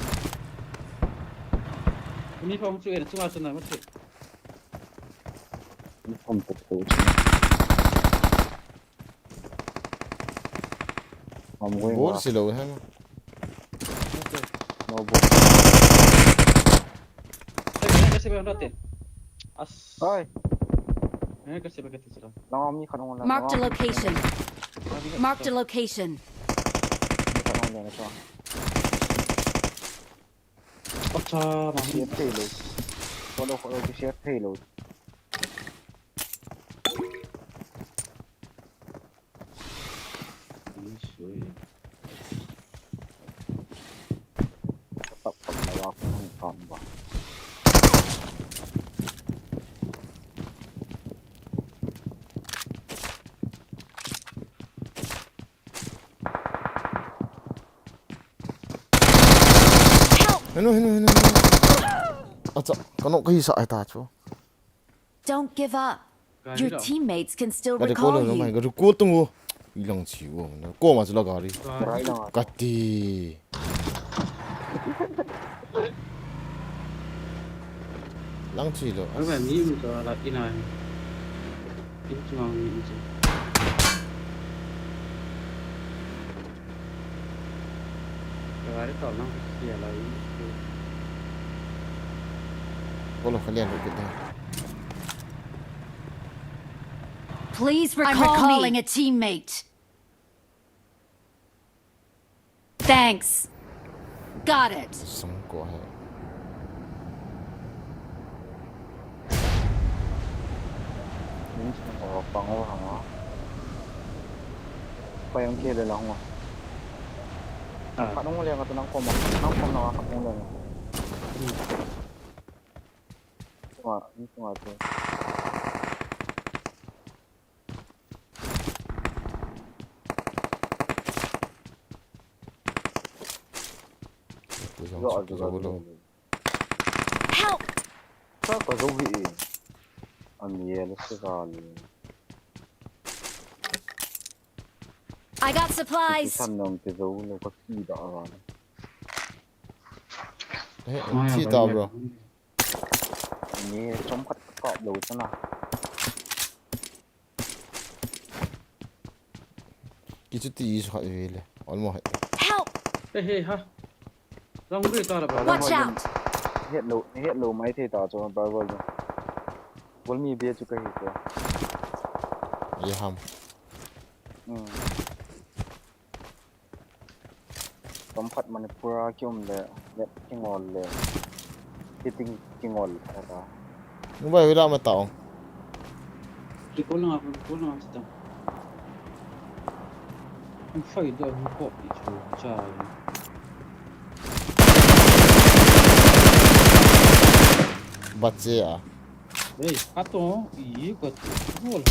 Mi ka ong chu e, chunga chu na mati. Ni kom to to chu. Bol si lo he. Okay. No bol. Kasi ba natin? As. Oi. Eh, kasi ba kita sila? Lang mi khat ong la. Marked a location. Marked a location. Mi khat ong la na to. Acha, mami. Share thei lou. Follow, follow, share thei lou. Help! Henu, henu, henu, henu. Acha, kano kahi sa ai ta chu. Don't give up. Your teammates can still recall you. Gari ko lo mai, gari ko tung o. Ilang chi o. Ko ma chu la gari. Kati. Lang chi lo. Ang ba ni mu to la ina. Kin chu ang ni chu. Kawari tol nang khia la i. Bolo khalian lo kita. Please recall me. I'm recalling a teammate. Thanks. Got it. Sung ko hai. Ni sung ko pang o hang a. Pai ang kile lang o. Ah. Khat nung le nga tu nang kom a. Nang kom na nga khat nung le nga. Hmm. Tua, ni tua tu. Help! Sa ka zo hi e. Ani e le se ka ni. I got supplies. San nam te zo lo ka ti da a. Eh, ti da, bro. Ni chom khat ka kap lo chana. Kichuti isu khat ve le. Almost hai. Help! Hey, hey, ha. Long way ta la ba. Watch out! Het lo, het lo mai thei ta chu Bible chu. Bol mi be chu ka hi chu. Ye ham. Hmm. Tom khat Manipur a ki um le, let ki ngol le. Ki ting ki ngol le ta. Mobile wala ma tao. Ki ko na, ko na ta. Ang fai do ang ko i chu cha. Bache a. Ei, kato, i, kato, gol.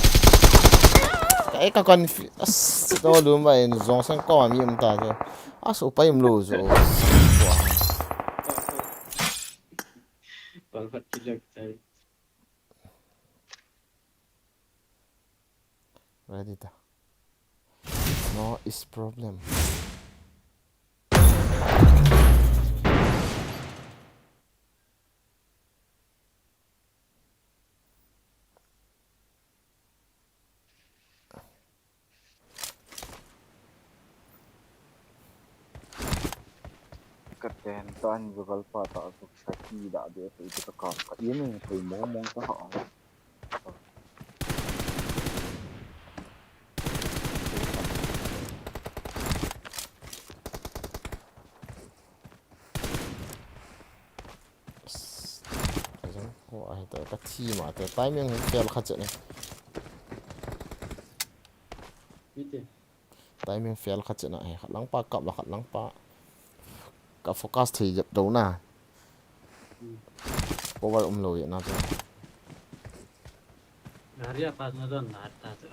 Ka, eh, ka confuse. As, to lu mai, zong sang ko mi um ta so. As, upai um lo so. Bal bat kilak tai. Ready ta. No is problem. Ka ten tan ju gal pa ta ju ka ki da de tu ju ka ka ka ye ning thei mong mong ka ha. Ko ai ta ka thi ma te timing fail kha che ne. Timing fail kha che na he, khat lang pa kap la khat lang pa. Ka focus thei jep do na. Cover um lo ye na chu. Gari a pas na don na ta chu.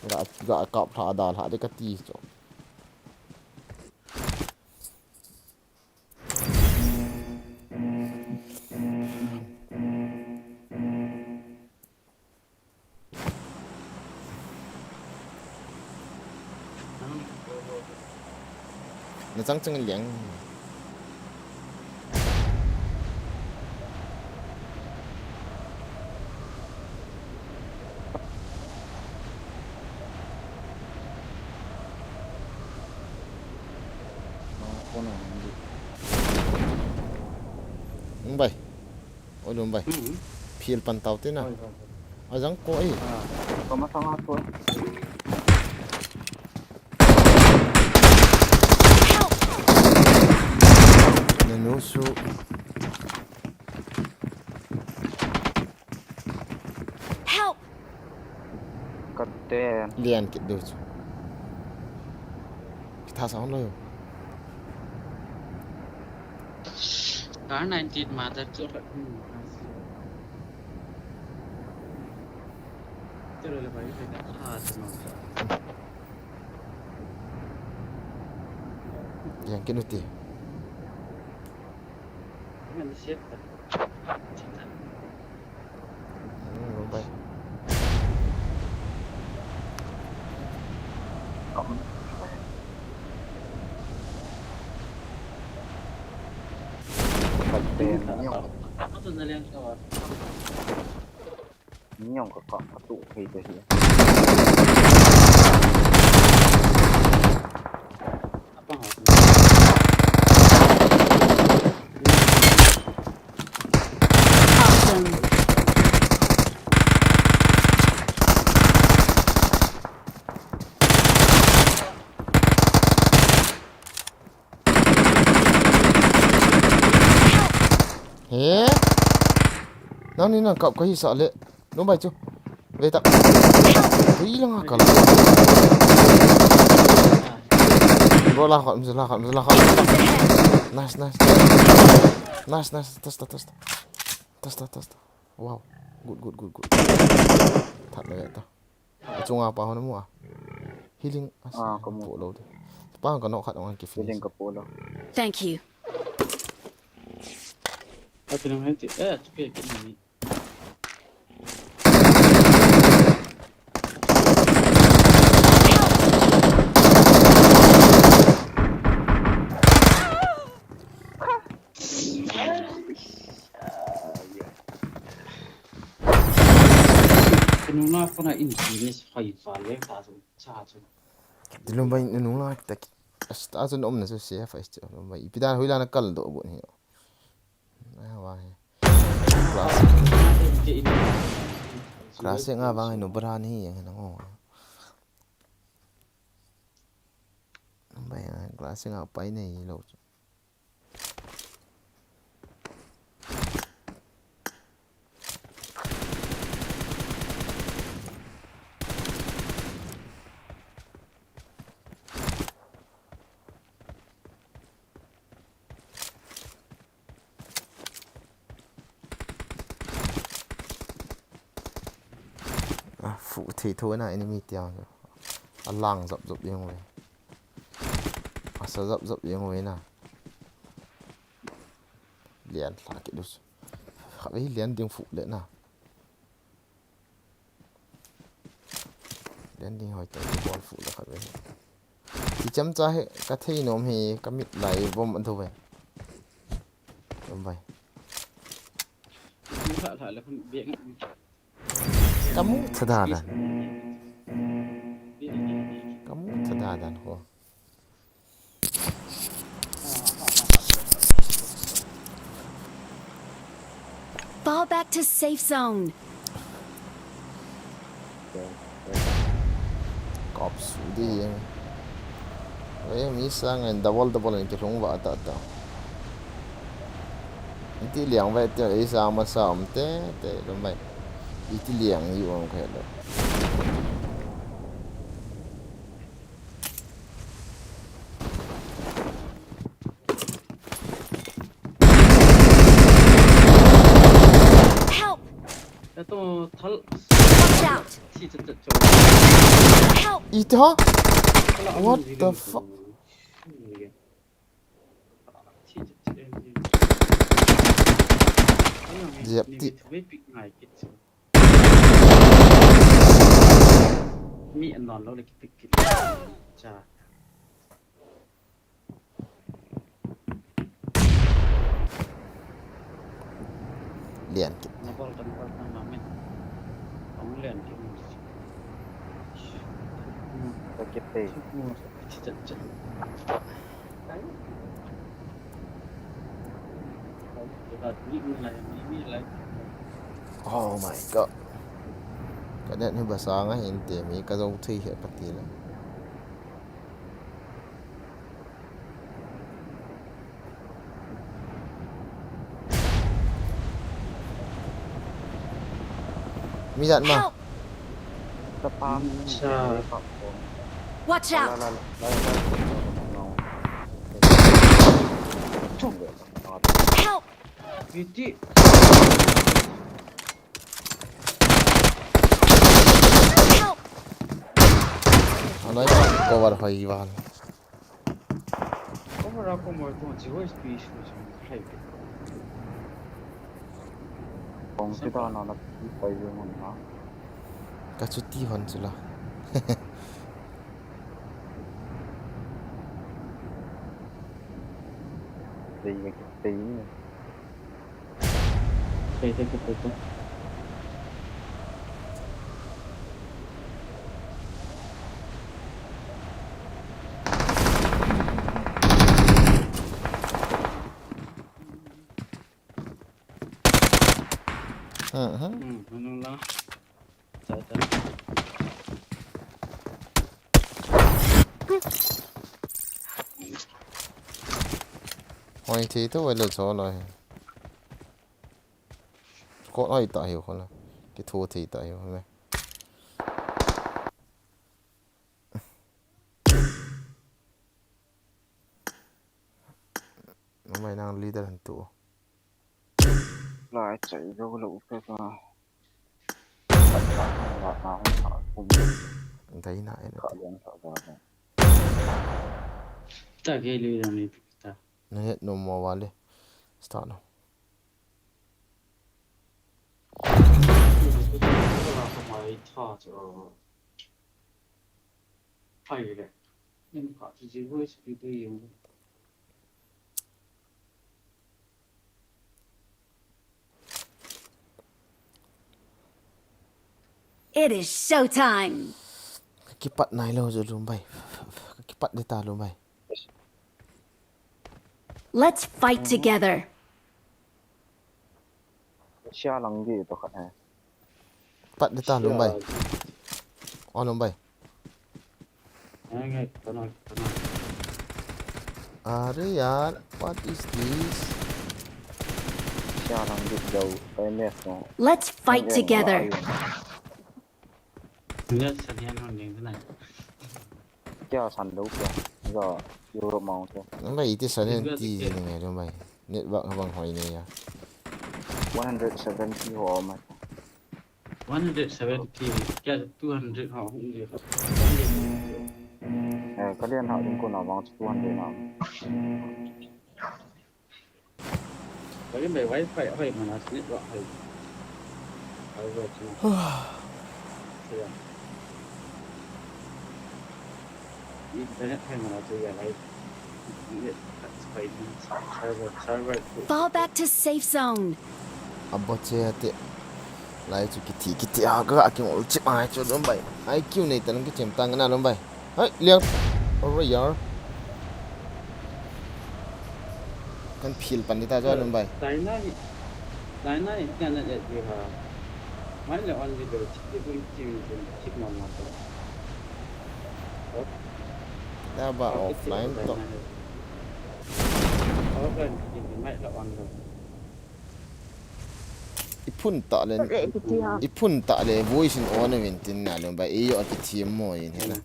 Ga, ga kap lha da lha de ka ti chu. Na chang chang liang. Bai. Oi, lum bai. Hmm. Phil pan tau te na. Oi, oi, oi. Ajang ko ai. Ah, kamasang a ko. Help! Nanu su. Help! Kate. Lian kit du chu. Kitha sa hon lo yo. Kar nineteen mother chu. Tiro le bai le ka tha chu no. Yang kinu ti. Ngan siat ta. Hmm, lum bai. Kate, ni yong. Ni yong ka ka ka tu hei te hi. Awesome. He? Nang ni nang kap ka hi sa le. Lum bai chu. Ve ta. Hui langa kal. Bro, la khat, la khat, la khat. Nice, nice. Nice, nice. Test, test. Test, test. Wow. Good, good, good, good. That le ta. Achunga pa hon mu a. Healing as-, ah, ka mu. Po lo de. Pa ka no khat ong ki finish. Healing ka po lo. Thank you. Api nang hai ti, eh, tu ke ni. Kanung na kona in finish hoi fa le ta chu cha chu. Dilum bai nung na ta ki. Asta chu nom na chu se fa chu. Lum bai ipi dan hoi la na kal do bu ni. Ai wa he. Class. Class nga vang no bra ni yang na ngo. Lum bai class nga pai nei lo. A, fu thei tho na enemy tia. A lang zop zop jeng ve. A sa zop zop jeng ve na. Lian lha ki dus. Kha ve lian ding fu le na. Lian ding hoi ta bol fu le kha ve. Chi cham cha he ka thei nom he ka mit lai bom an tho ve. Bom bai. Lha lha le khun bek. Kamu thada dan. Kamu thada dan ho. Fall back to safe zone. Kop su di. Oi, mi sang en double double en kilhung va ta ta. Iti liang ve te, ei sa ma sa om te, te lo mai. Iti liang i om khe lo. Help! Ato thal. Watch out! Si chat chat chong. Help! Ita? What the fuck? Jep ti. Mi anon lo le ki pick kit. Cha. Lian kit. Nabol kan pal tang ma me. Ang lian kit. Ka kit te. Oh my god. Ka net hi basang a hin te mi ka zo thei he pati la. Mi jat ma. Help! Ka pam. Sa. Watch out! Help! Iti. Help! Anai cover hoi val. Cover a ko mo ko ji wai speed ko ji. Hai. Kong si ta na na pi pai je mun ha. Ka chuti hon chu la. Dei ka kit te ni. Sai sai ko ko. Hmm, hmm. Hmm, ano lang. Sa ta. Hoi thei to wai le cho lo he. Ko hoi ta hiu ko la. Ki thu thei ta hiu me. Numei nang leader han tu. Lai chai lo lo ka ka. Ka na hung ka kum Dai na en. Ka lian ka ba ba. Ta ke leader ni ta. Na het no mo wale. Start no. It is showtime! Ka kipat nai lo jo Lumbai. Ka kipat de ta Lumbai. Let's fight together! Sia lang di to khat he. Pat de ta Lumbai. O Lumbai. Ngai, ngai, kana, kana. Are yaar, what is this? Sia lang di do. Kai mes no. Let's fight together! Ngai, sa nian hon ding na. Kya san lo kya. Ga Europe ma ko. Lumbai iti sanen ti ji ne ngai Lumbai. Network ha bang hoi ne ya. One hundred seventy ho ma. One hundred seventy, kya two hundred ha hung je. Eh, ka lian ha ding ko na bang two hundred na. Bagi mai wifi hoi mana network hoi. Hoi hoi tu. Ya. Internet hoi mana tu ya lai. Net kat hoi ni server server tu. Fall back to safe zone! Abo che ate. Lai chu kiti kiti a ka ki ngol chip ai chu Lumbai. I Q nei tan ki chem tang na Lumbai. Hai, liang. Ore yar. Kan phil pan di ta jo Lumbai. China ni, China ni kan na et di ha. Mai le on di do chip di bun chip di chip ma ma to. Da ba offline to. Offline di mai la on do. I phun ta le. I phun ta le voice in on in tin na Lumbai. I yo ki thi mo in he na.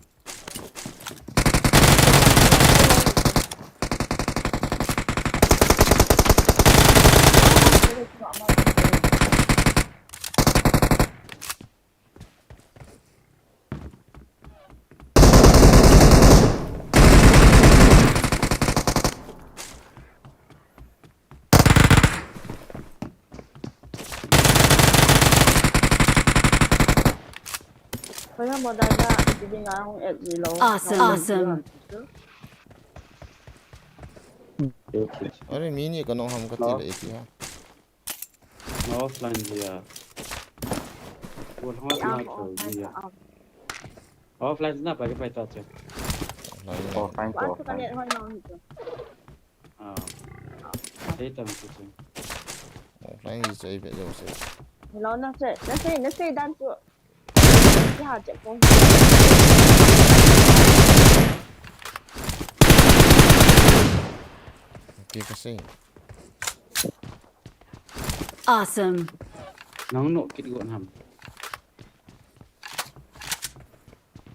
Kaya mo dada, iti di nga hong et di lo. Awesome. Awesome. Are mi ni ka nong ham ka ti le iti ha. Offline dia. Wall hot na to dia. Offline na pa ke pa ta che. Offline ko. Ah. Ei tam ki che. Offline ji che be jo se. Hello, na che, na che, na che dan tu. Ya che ko. Ki ka se. Awesome. Nang no kit go nam.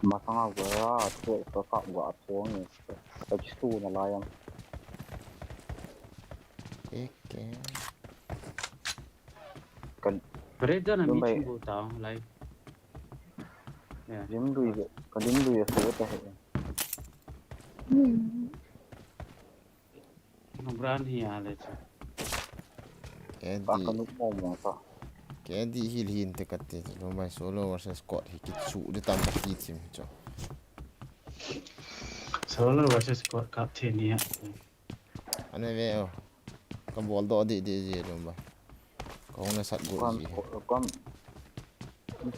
Masanga gua tu ka ka gua tu ni. Ka su na la yang. Eke. Kare jana mi chim bu ta lai. Ya. Dim du ye, ka dim du ye su ta he. No brand hi a le cha. Edi. Ba ka nu mo mo ta. Kedi hil hin te kati lo mai solo versus squad hi kichu de tam kati chim cho. Solo versus squad kap the ni ha. Ane ve o. Ka bol do di di ji lo mai. Ka hung na sat go Kam ji. Kam.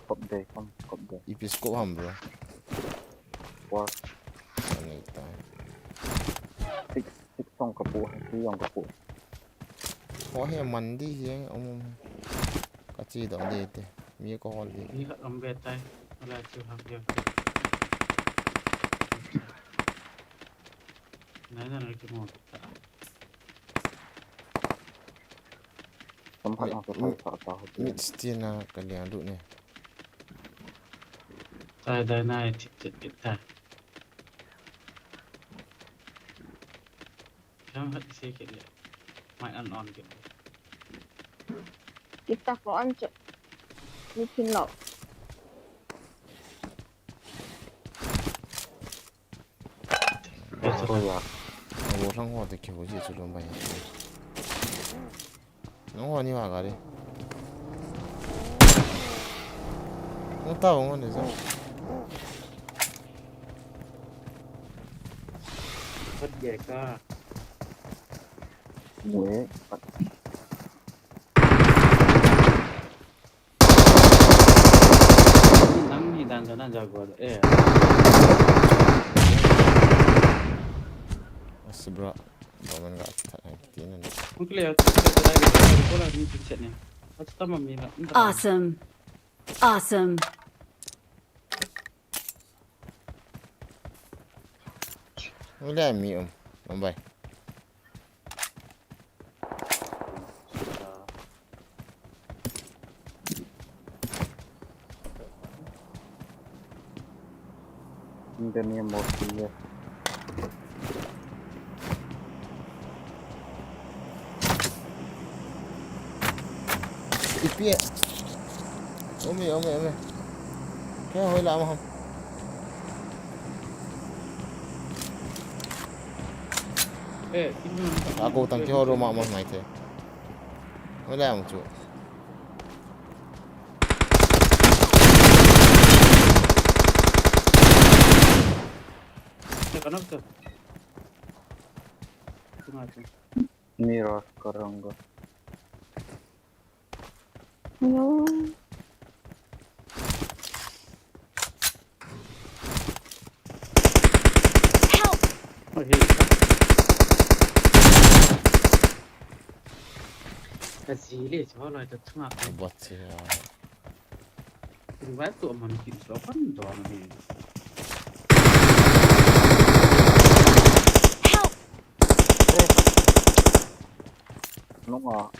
Kop de, kam kop de. Ipi scope ham bro. Wa Ani ta. Six six song ka pu, six song ka pu. Ho he man di hi um. Ka chi do di te. Mi ko hol di. Ni ka am be tai. Ala chu ha ya. Na na na ki mo. Sam khat ang sa sa sa sa. Mit stina ka liang du ne. Tai dai na ti ti ti ta. Jam hat se ke le. Mai an on ke. Kita ko an che. Ni pin lo. Ko ya. Wo thang ho te kyo ji chu lo mai. Nang ho ni wa ga de. Nang ta wo ne za. Hat ge ka. Mue. Nang ni dan dan jago eh. Asi bro. Ba man ga ta ti na. Mungkin ya tu kita dah kita ni tu set ni. Aku tak mami lah. Awesome. Awesome. Wala mi um. Mumbai. In the name of Jesus. Ipi. Ome, ome, ome. Kya hoy la maham. Eh, ini Ako tang ki horo ma ma mai te. Wala mo chu. Tekan apa tu? Tengah tu. Mira karanga. No. Help! Oh, hey. Kasi le, cuma lah itu tengah. Bot siya. Revive tu aman ki so kan doang ni. Help! Nunga.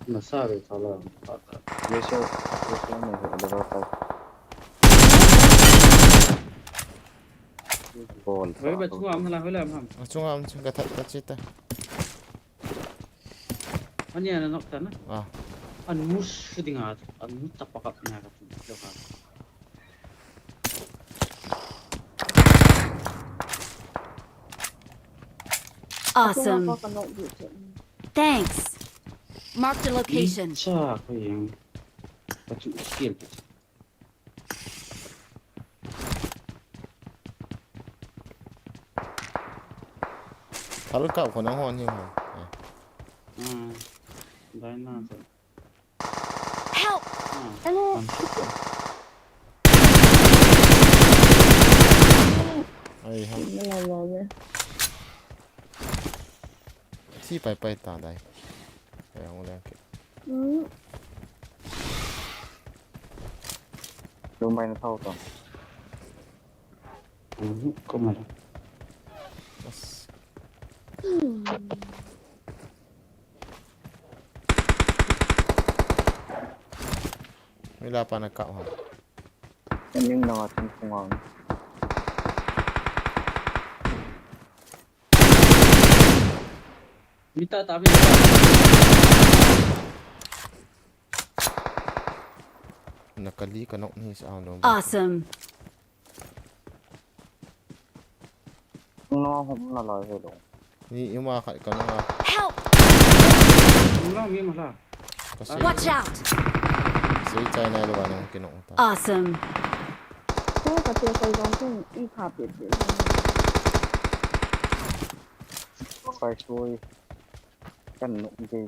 Nasa re thala. Racial, racial ni he level five. Bol. Wei ba chunga am la, wei la am ham. Chunga am chunga that that chita. Ani ana nok ta na. Ah. An mus dinga, an mus tapakap na ka tu. Awesome. Ka no bu che. Thanks. Marked a location. Cha ko yang. Ka chu skill. Thal ka ko nang hon hi ho. Hmm. Dai na sa. Help! Ah, Hello. Ang sito. Ai ha. Wala, wala. Thi pai pai ta dai. Ai ang leng ke. Hmm. Lumai na thau to. Ang ko ma. Bas. Mila pa na ka ha. Ning na wa chin khung ang. Mita ta bi. Na kali ka nok ni sa ang dong. Awesome. No hom na lai he lo. Ni ima khat ka nok a. Help! Ang lang mi ma la. Ka sei. Watch out! Sei chai nai lo wa nang ki nok ta. Awesome. Ko ka te ko jong tung i pha pe pe. Kai sui. Kan no ke.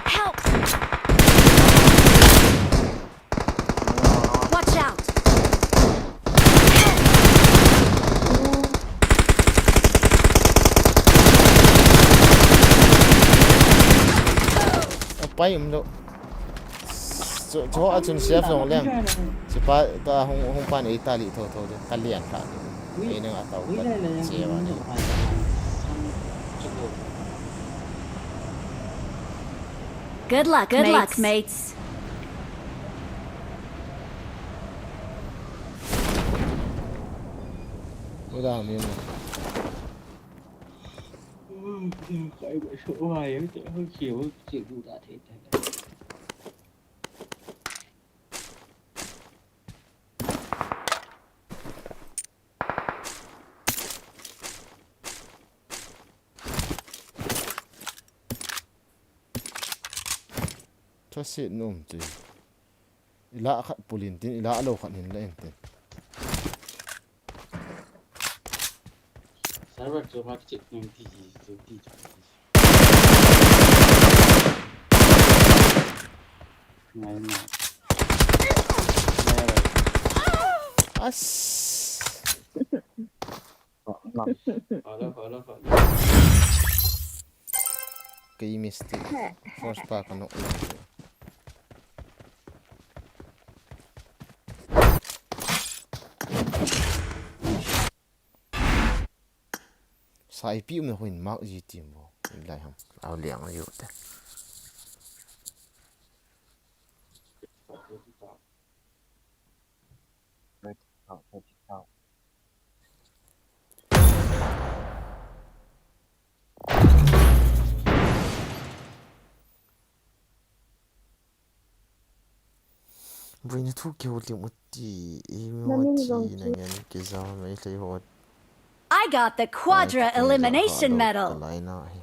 Help! Watch out! Pai um lo. Chu chu a chun safe jong leng. Chi pa ta hung hung pan ei ta li tho tho de. Ka lian kha. Ei nang a tau ka. Che wa ni. Good luck, good luck, mates. Ui da mi mo. Kai ba so wa ye te ho che wo che du da te te. Thaset nom chu. Ila khat pulin tin, ila lo khat hin la in tin. Server chu ma che nung ti ji chu ti chu. Ngai ma. As. Hello, hello, hello. Kei mistake. First pa ka nok. Saipi um na huin mark ji tim bo. Lai ham. Au liang a yu te. Buina thu kiho lim uti, imi ho ti na ngen kija mai lei ho. I got the quadra elimination medal. Kalai na hi.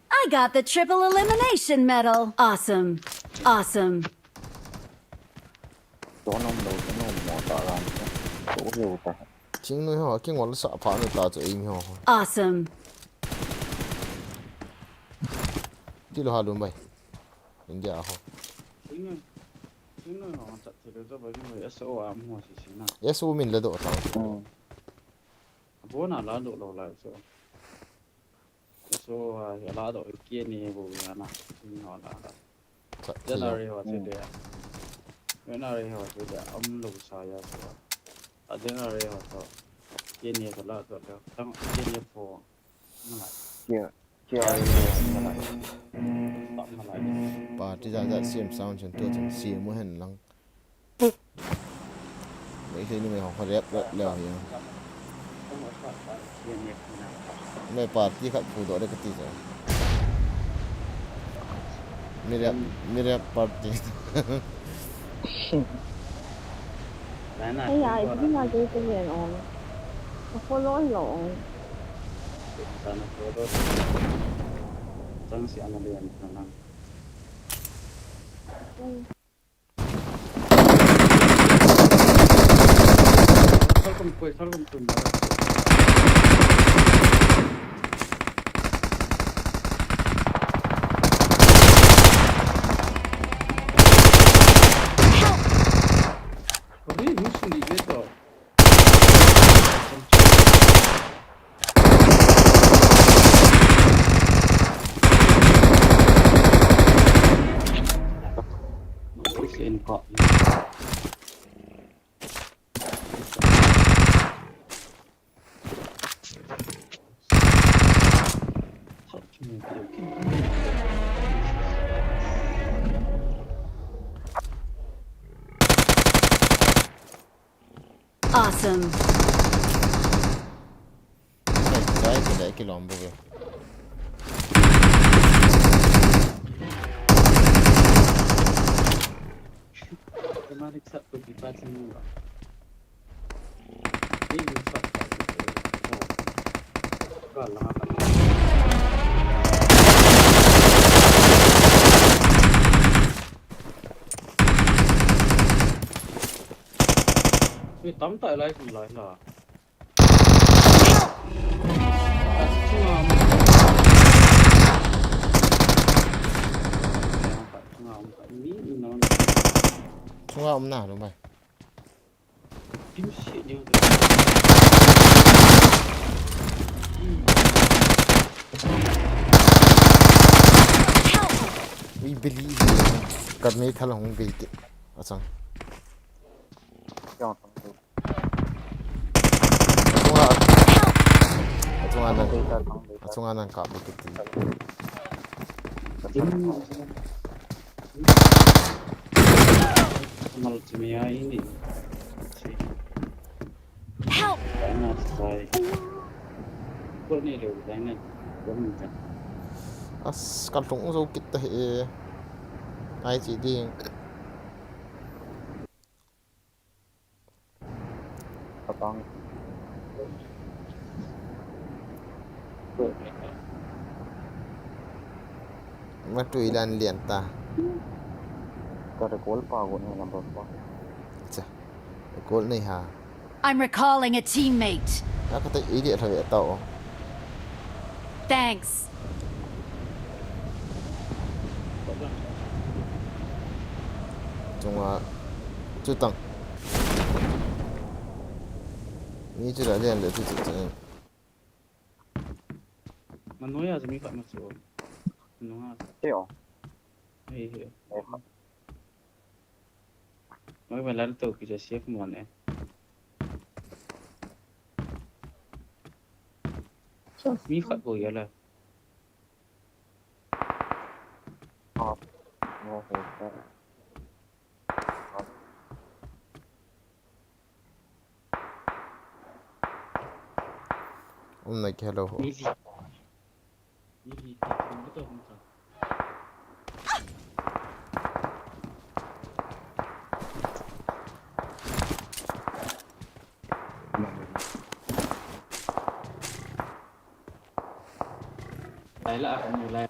I got the triple elimination medal. Awesome. Awesome. Don om lo, don om mo ta ran. To yo ta. Ching noi ho, king wal sa pha noi ta chu imi ho. Awesome. Ti lo ha lum bai. India ho. Sing na. Sing na ho ta te lo ba ni S O A mo si si na. Yes, u min le do ta. Hmm. Bo na la do lo la so. So a la do ke ni bo ya na. Sing na la la. January ho che de. January ho che de am lo sa ya so. A January ho to. Ke ni to la do le. Tang ke ni pho. Na. Kia, kia. Stop na la. Party ja ja siam sound chen tu chen siam mo hen lang. Mei sei ni mei ho rep rep le hi. Mei party khat phu do de kati ja. Mi rep, mi rep party. Lai na. Ai ya, ipi na ke ke yen on. Ka follow lo on. Sana follow. Chang si ana le an na. Sal kum koi, sal kum tum. Awesome. Sai, sai, sai, kilom bou ve. Automatic sat ko di pa tling ba. Ei, yung sat ko. Oh. Ka lang ata. Ei, tam tai lai, kum lai la. Chunga um na, Lumbai. Ui, beli hi. Kat mei thal hong bei te. Achang. Achunga, achunga nan, achunga nan kap ding kiti. Help! As, kalung zo kit ta hi. Ai chi ding. Patang. Matui dan lian ta. Ka recall pa go na number pa. Acha. Recall nei ha. I'm recalling a teammate. Ka ta i dia thawe ta o. Thanks. Chunga. Chutang. Mi chu la lian le chu chu chu. Manoya chu mi khat ma chu. Manoya. Teo. Hei, hei. Noi ma lan to ki ja safe mon e. Mi khat bou ya la. Um na ki hello ho. Lai la, lai.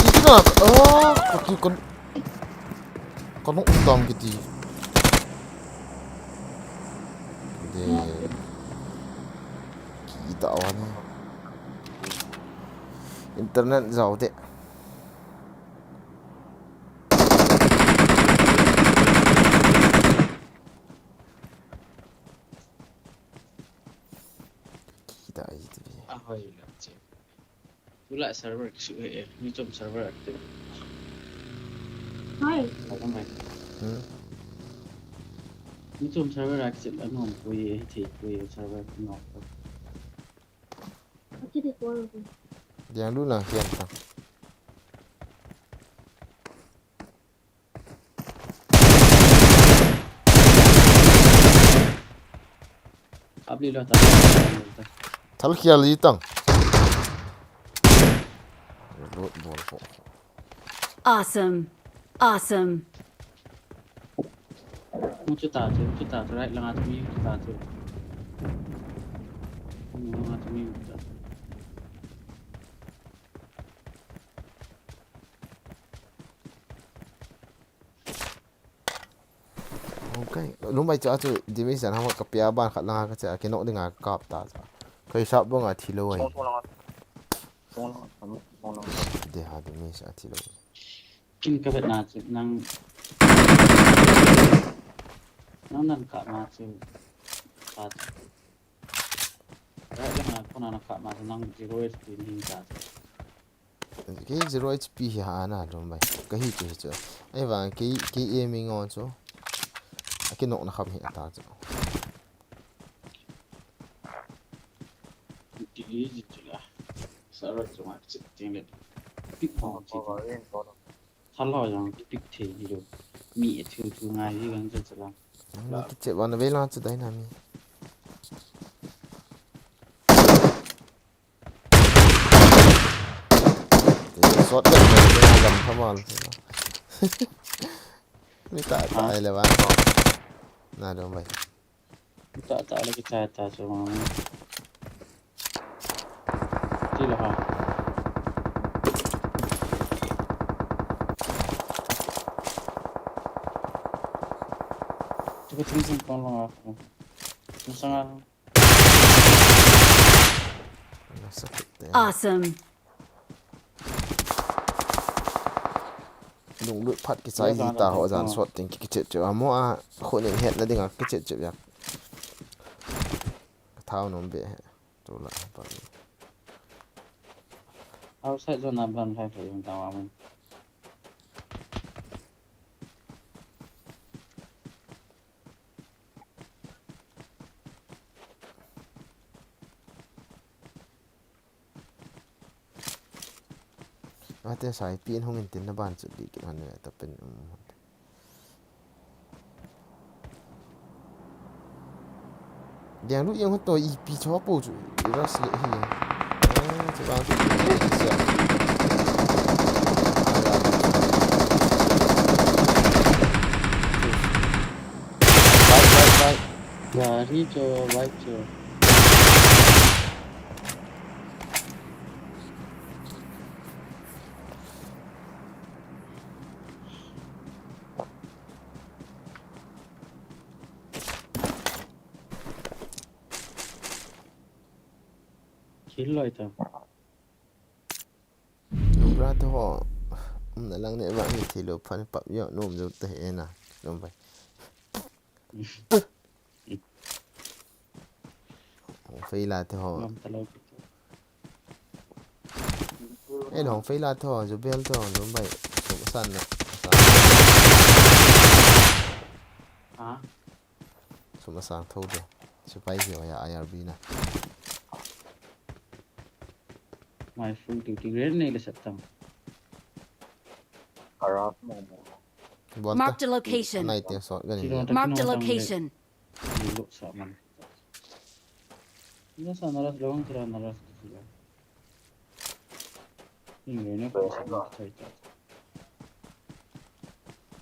Iti na, ah, kaki kon. Kanu um tam kiti. De. Kita wan. Internet jao de. Kita iti. Ahoi la che. Tula server kisu he, eh, mi chom server active. Hai. Apa mai? Hmm. Mi chom server active, ano, pui, eh, thi, pui, server, no. Active ko. Dia lu na, dia ta. Abli lo ta. Thal khia li tang. Reload bol ko. Awesome. Awesome. Mu chu ta chu, chu ta chu, right langa chu mi chu ta chu. Mu langa chu mi chu ta chu. Okay. Lumbai chu achu division hama kapia ban khat langa kache a kinok dinga kap ta cha. Kei sap bang a thi lou ai. Song, song lang, song, song lang, song lang. De ha de mi sa thi lou. Kin ka vet na chu nang. Nang nan ka ma chu. Ka chu. Right lang a ko na ka ma chu nang zero H P ni ka chu. Kei zero H P hi ha na dum bai. Ka hi chu hi chu. Ahivang kei, kei aim ngo chu. A kinokna kham hi ata chu. Ti ji chu la. Sa ro chu ma chi ting le. Pi phong chi. Tha lo jong ki pick thei hi lo. Mi a thu thu ngai hi gang che che la. Nang ni kiche wan ve la chu dai na mi. Te sot le me na gam thamal. Mi ta ta ai le wan ko. Na dong bai. Ta ta le ki ta ta chu ma. Ti lo ha. Tu ko ting sing kon lo ha. Masang a. Nasakit eh. Awesome. Lunglut phat kichai hi ta ho jan sot ting ki kiche che. Amo a kho ne het na ding a kiche che ya. Thao nom be he. Tula pa. Outside zone a ban khai khai yung tawa mun. Ate sai pin hung in tin na ban chu di ki han ne ta pen um. Diang lu yang to ipi cho po chu ras le hi. Eh, chu ba chu. Bye bye bye. Gari cho bike cho. Khel loi ta. Nubra te ho. Um na lang ne ba hi thilo phan pap yo nom jo te he na. Nom bai. Hong Fei la te ho. Ngam ta loi. Eh, Hong Fei la te ho, Jubel te ho, nom bai. Sum san na. Ha? Sum sang tho de. Sipai hi ya I R B na. Mai full duty ren nei le sat tang. Arap mo mo. Marked a location. Nai te sot gani. Marked a location. Ni lo sa man. Ni sa na ras lo ang tira na ras. Ni lo ne ko sa na thai ta.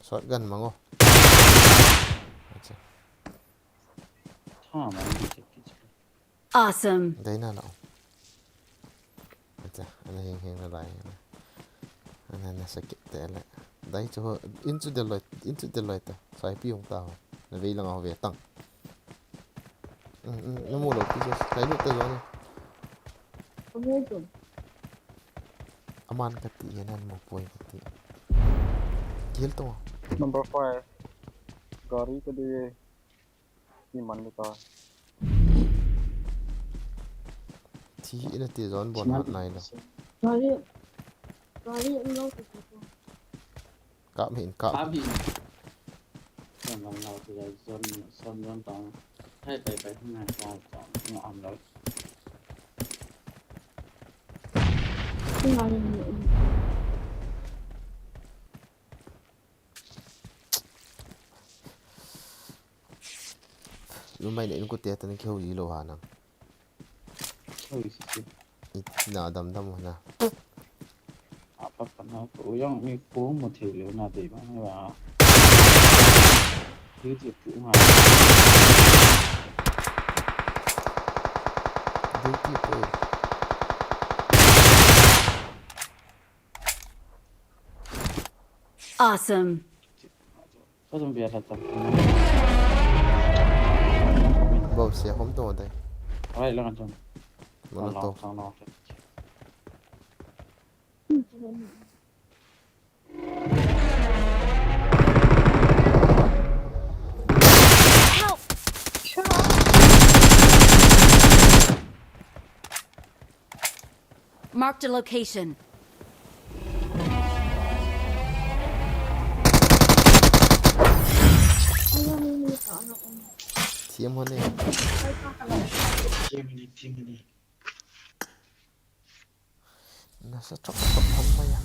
Sot gan mango. Acha. Tha man di che ki che. Awesome. Dai na na. Acha, ana hing hing na lai. Ana na sakit te le. Dai chu ho, in chu de loi, in chu de loi ta. Sai pi hung ta ho. Na vei lang ho ve tang. Um, um, na mu lo pi chu. Sai lu te lo ni. Aman ka ti ya nan mo poi ka ti. Kill to. Number five. Gari ka de. Iman ni ta. Thi ina ti zon bon hat nai lo. Gari, gari in lo ti ti. Kap hin, kap. Kap hin. Zon zon lo ti zon, zon zon tong. Hai pai pai hung hai ta tong. Ngo am lo. Ti ngai ni. Lumai na in ko te tan ki ho ji lo ha nang. Oi, si, si. Ina dam dam na. Apa pa na ko yang mi ko mo the le na de ba na. Duty pu ha. Duty pu. Awesome. Ko jong bia tha tam. Bo sia hom to dai. Right lang jong. Molotov. Help! Marked a location. Thiam hon e. Thiam hon e, thiam hon e. Nasa chok chok ham maya.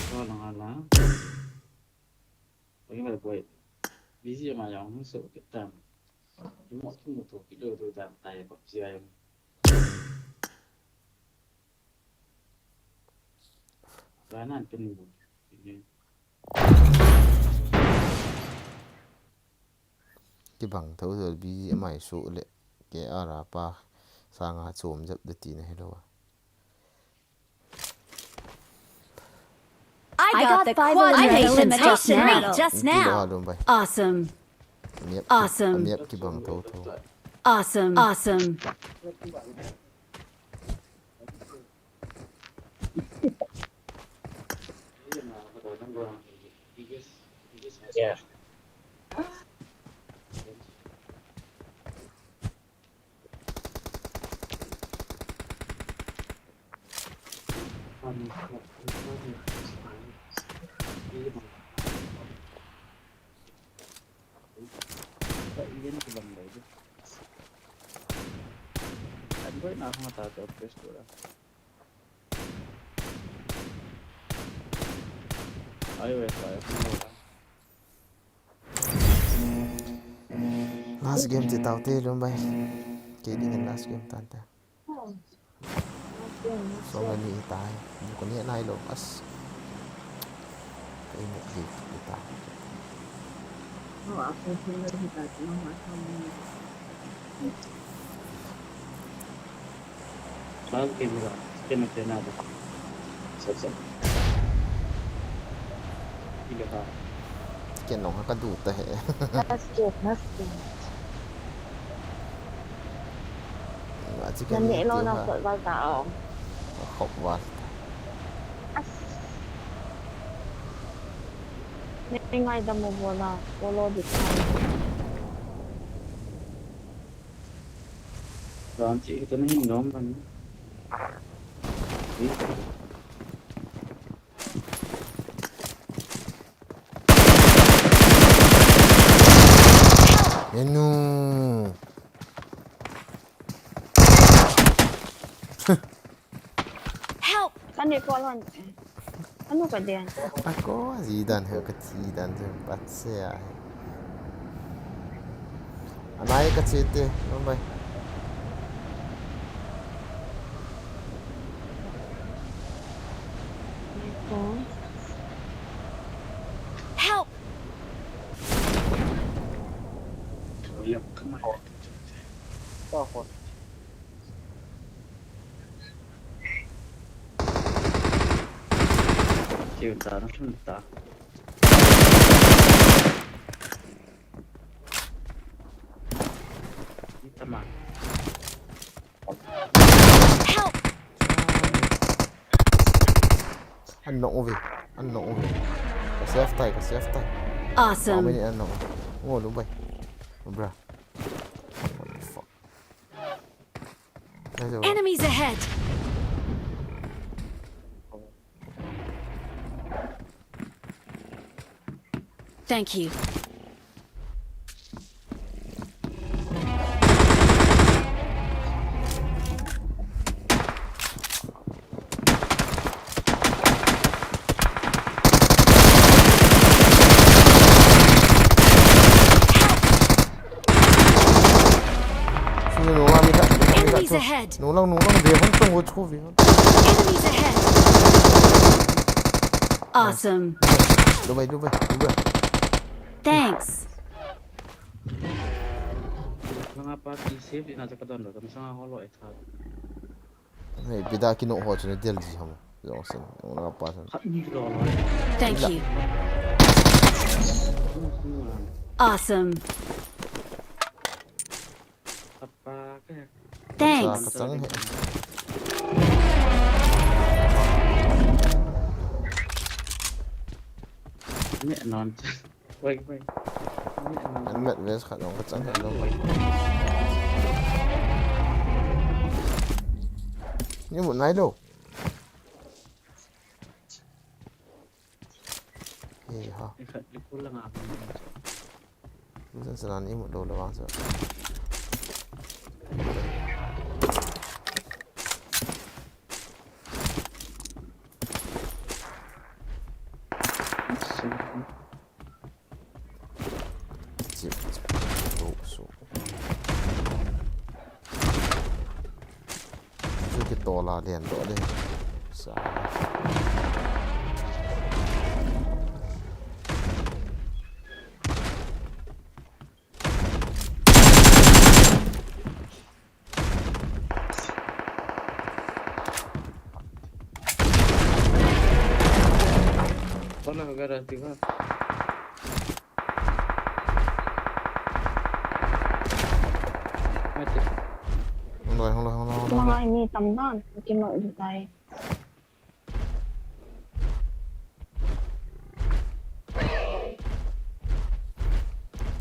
Ko lang ala. Pagi mai boi. Busy ma yang hung so kitan. Mo tu mo tu kilo tu dan tai ko sia yang. Ranan pin bu. Kibang tho tho B G M I suh le K R a pa sanga chom jep de tina hilou a. I got the quadra elimination rate just now. Kilo ha lum bai. Awesome. Miap ki-, awesome. Miap kibang tho tho. Awesome. Awesome. Yeah. Last game ti tau te lum bai. Kei dingin last game tan te. Som le ni tai. Ko ni nai lo as. Kei ni klik kita. Last game la, skin na tena da. Sab sab. Ile ha. Skin nong ha ka du ta he. Last game, last game. Wa chicken ni lo na ha. Khop val ta o. Khop val ta. As. Ni ngai da mo bola, bolo di thai. Ram chi kita nahi nom bani. Enu. Help! Kani ko lon. Anu ka dia. Ako, zidan he, ka zidan he, patse ai. Anai ka chete, no bai. Help! Chiu ta, no chun ta. Tama. Help! An knock uve. An knock uve. Ka save tai, ka save tai. Awesome. How many an knock? Ngo lu bai. Bra. What the fuck? Enemies ahead. Thank you. Enemies ahead. Nung lang, nung lang, ve hon tong ho chu ve hon. Enemies ahead. Awesome. Dubai, Dubai, Dubai. Thanks. Nanga pa ki save ina jaka don do, kami sanga holo e tha. Hei, bida ki no ho chun del ji ham. Jong sen, nanga pa sen. Khat ni lo. Thank you. Awesome. Apa ka? Thanks. Sa kachang he. Me non. Wait, wait. Me non. An met ves khat jong kachang he lo. Ni mu nai lo. He ha. Ikhat likul lang ako. Minsan sana ni mu do lawang sa. Chip, chip, do, so. Chu kitola lian doh le. Sa. Wala ka gara tiwa. Mati. Hong loi, hong loi, hong loi, hong loi. Mga ini tamdan, kino di tayo.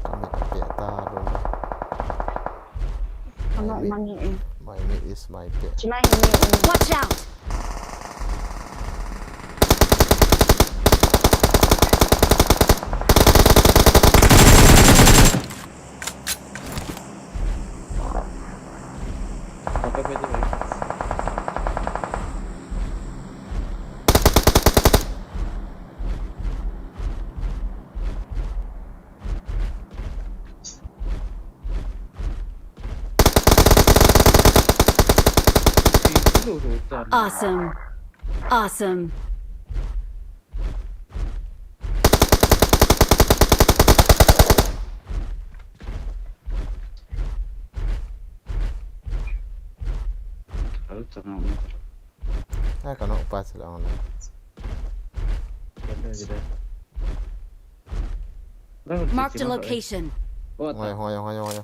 Ka mit peh ta lou. Ka mit, my mate is my pet. Watch out! Awesome. Awesome. Ai, ka nok pa sila ang na. Marked a location. Hoya, hoya, hoya, hoya.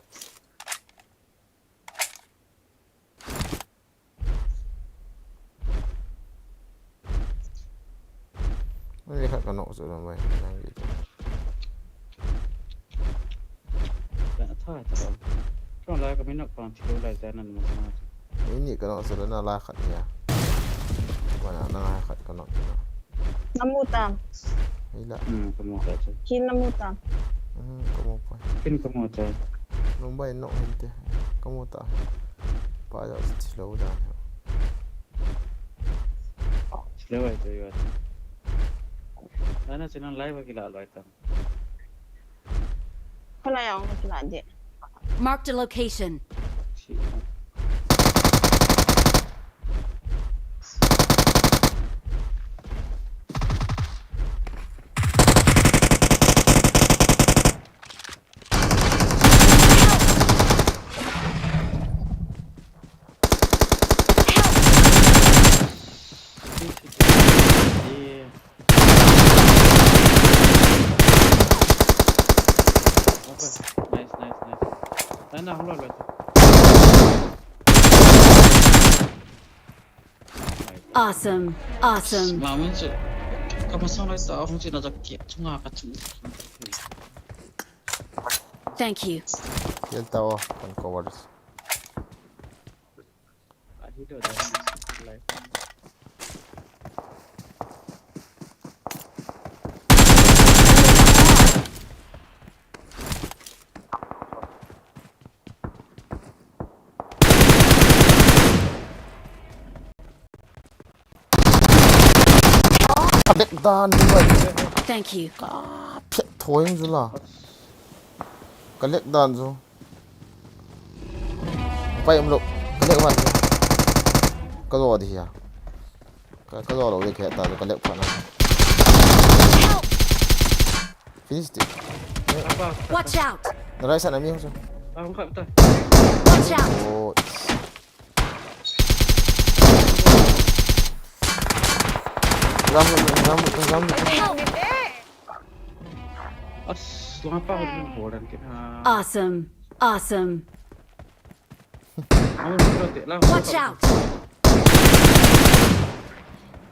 Ui, khat ka nok chu lo mai, nang gi. Ka tha ta. Ka la ka mi nok pang thi lo lai ta nan ma sa. Ini ka nok chu lo na la khat ya. Wana na la khat ka nok chu lo. Namu ta. Ila. Hmm, ka mu ta chu. Kin namu ta. Hmm, ka mu pa. Kin ka mu ta. Mumbai nok hin te. Ka mu ta. Pa ya thi lo da. Sila wai to yo. Ana sinan live kila lo ita. Kala yang kila de. Marked a location. Nice, nice, nice. Awesome, awesome. Mamun chu. Ka masang lai ta hung chu na jak ki chunga ka chung. Thank you. Yel ta o, kan covers. Ka lek dan ni bai. Thank you. Ka phet thoing jula. Ka lek dan ju. Pai um lo. Ka lek wan. Ka lo di ya. Ka, ka lo lo de ke ta ka lek pa na. Finish it. Watch out! Na right side na mi hung so. Watch out! Oh. Ram, ram, ram. Help! As, langa pa ko bol dan ke ha. Awesome. Awesome. Ang ko te la. Watch out.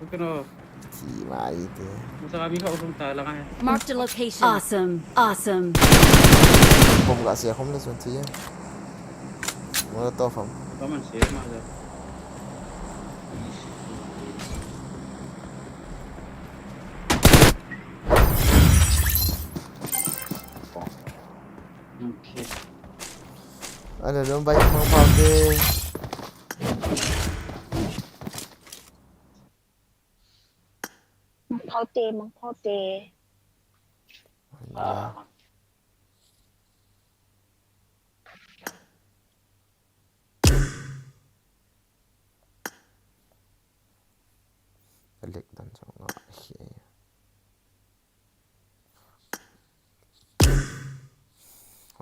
Ko no. Ti mai te. Musa kami ka usung ta langa he. Marked a location. Awesome. Awesome. Bom ga sia khom le sun ti. Mo to fam. Kaman sia ma ja. Okay. Ano, don't bite mga pake. Mangphaote, mangphaote. Ano? Ka lek dan so nga hi.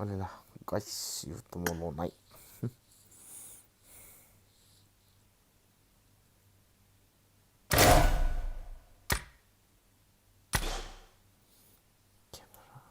Ole la, guys, you tomorrow night. Camera.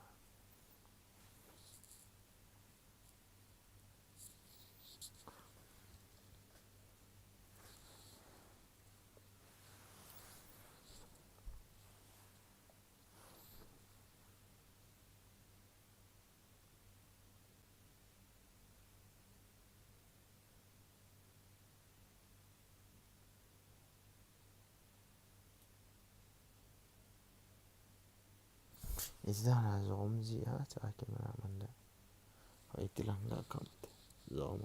Ijana zom ji ha cha camera man da. Hoi tilang da kam te zom.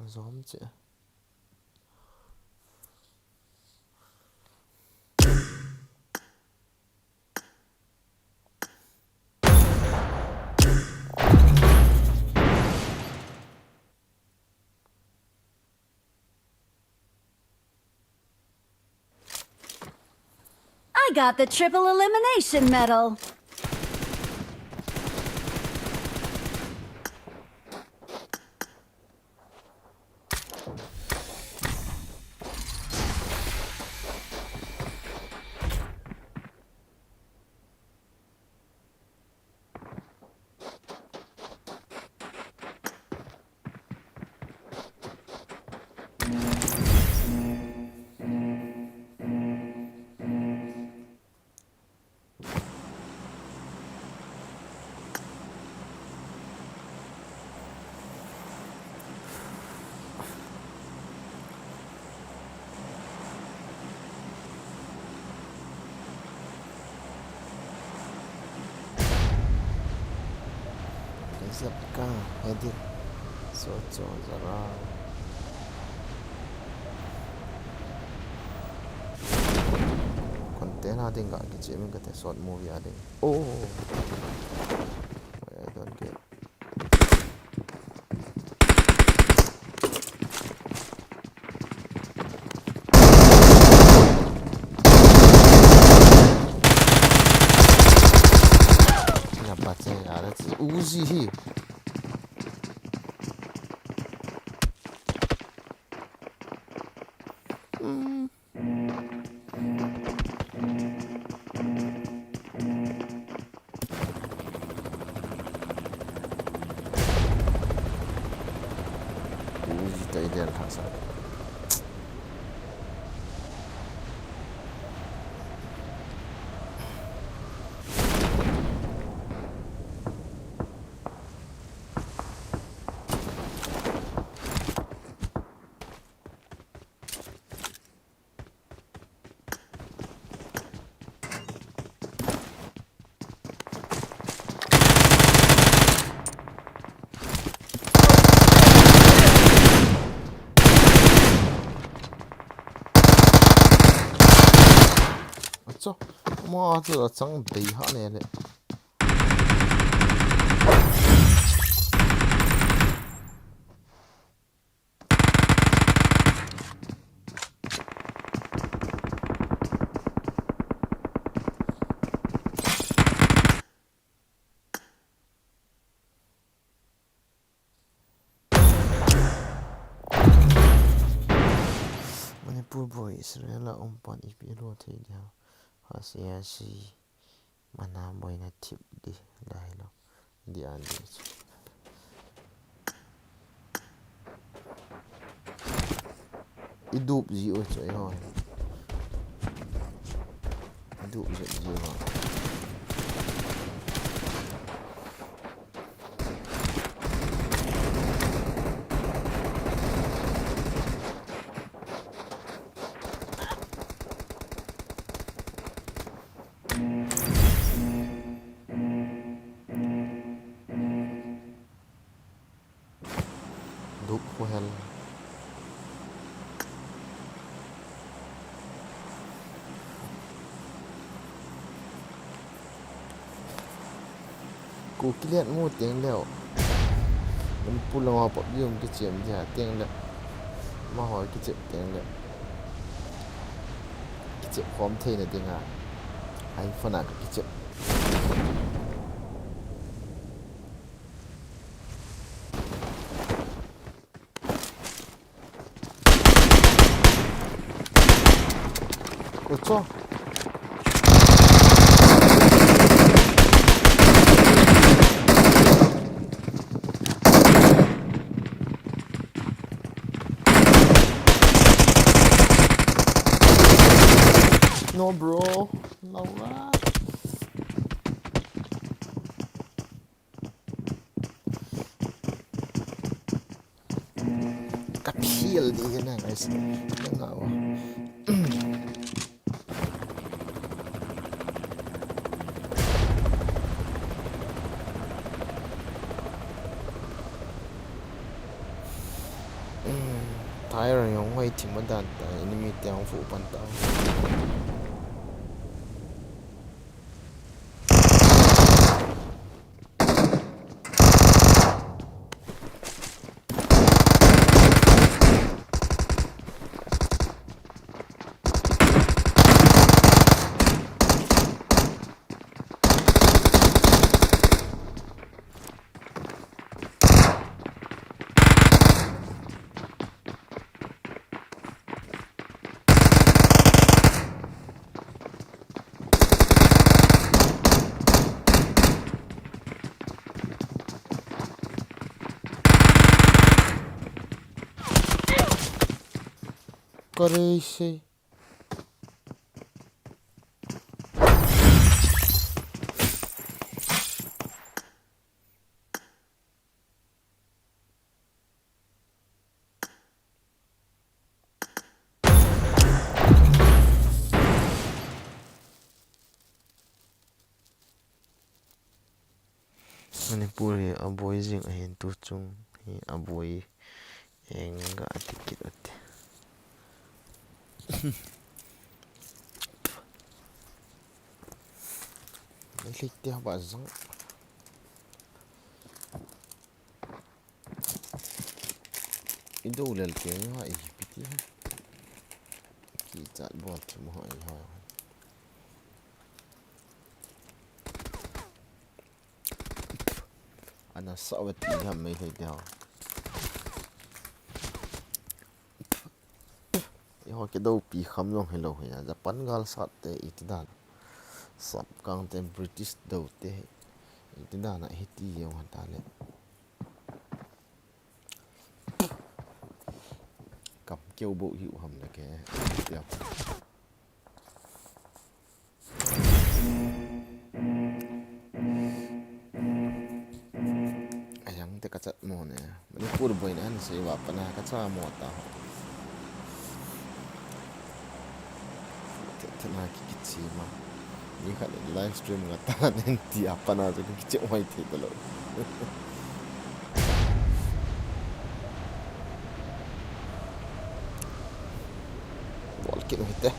Zom che. I got the triple elimination medal. Zep ka, edit. So, so, zara. Content a ding ka kiche min kate, short movie a ding. Oh. I don't get. Na pa che ya, that's Uzi hi. Mm. Uzi ta idel hasa. Acha, ama chu achang bei ha ne le. Boi Israel a um pan ipi lo thei dia. Hasi hasi. Mana boina thip di. Dai lo. Di an di. I dup ji u chu eiho. I dup ji ji ma. Dup khu hel. Ku kilian mu teng leo. Mun pu lang ho pop yum kichem dia teng le. Ma ho kichem teng le. Kichem khom thei na dinga. Ai phone a kichem. Kucho. No, bro. Laura. Ka phil di hina, guys. Ka ngau. Tire jong hoi thim adan ta, enemy te jong fu pan ta. Crazy. Manipur hi aboi jing ahin, tuchung hi aboi jeng ga ati kit ute. Meilhei te haba jong. I do lel te ni ha, ipi ti ha. Kichat bol thim ho i ha. Ana sa ve ti ha, Meilhei te ha. Eiho kidoupi kham jong hilou hi a, Japan gal sat te iti dan. Sap kang te British dou te iti dan a hiti jong hata le. Kam keu bou hi u ham le ke. Tia. Ajang te kachat mo ne. Manipur boina an sei va pana kacha mo ta ho. Te, te na ki kichi ma. Ni khat live stream nga ta nen ti a pana chu kichi mai thei ta lo. Bol kit u hite.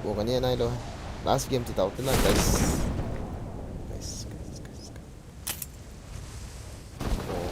Bo ka ni nai lo. Last game ti tau te na, guys. Guys, guys, guys, guys. Oh.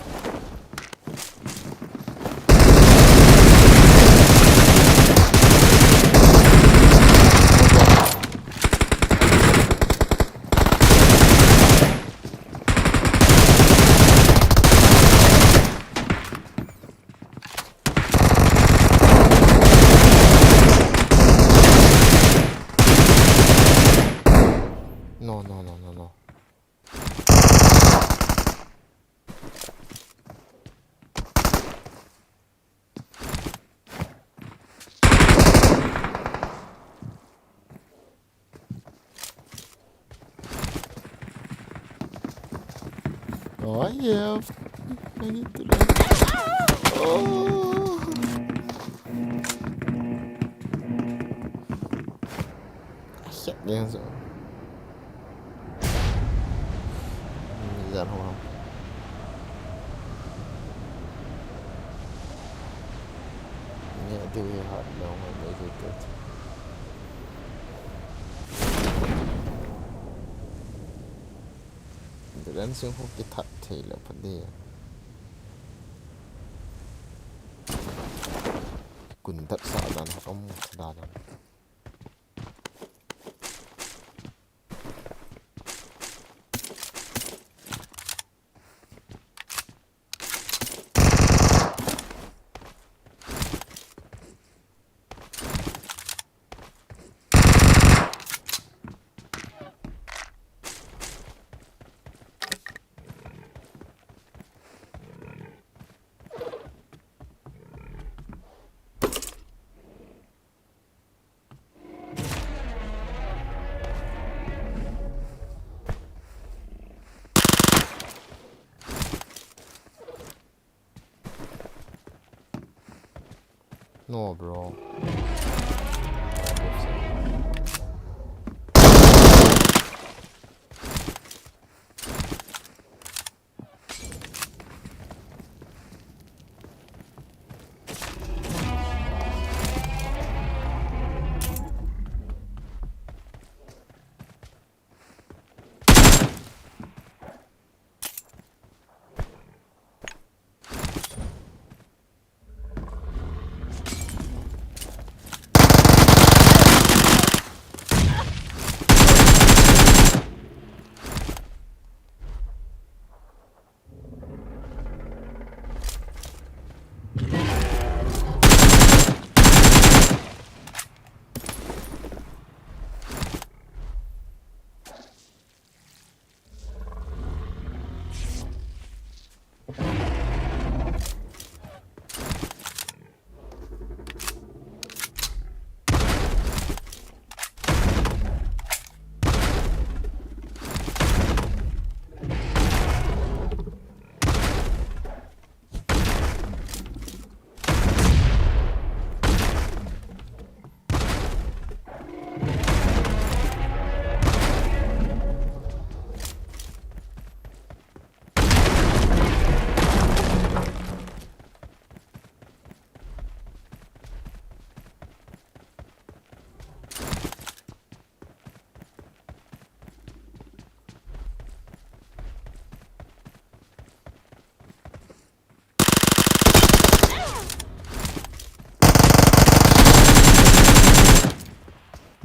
Oh, I have. I need to learn. Oh. I can't dance. Zan ho ham. Nia deu hi hat lou, mai mai thei tei. Dancing ho kithat thei lou pha ding. Kun dat sa dan ha om sa dan. No, bro.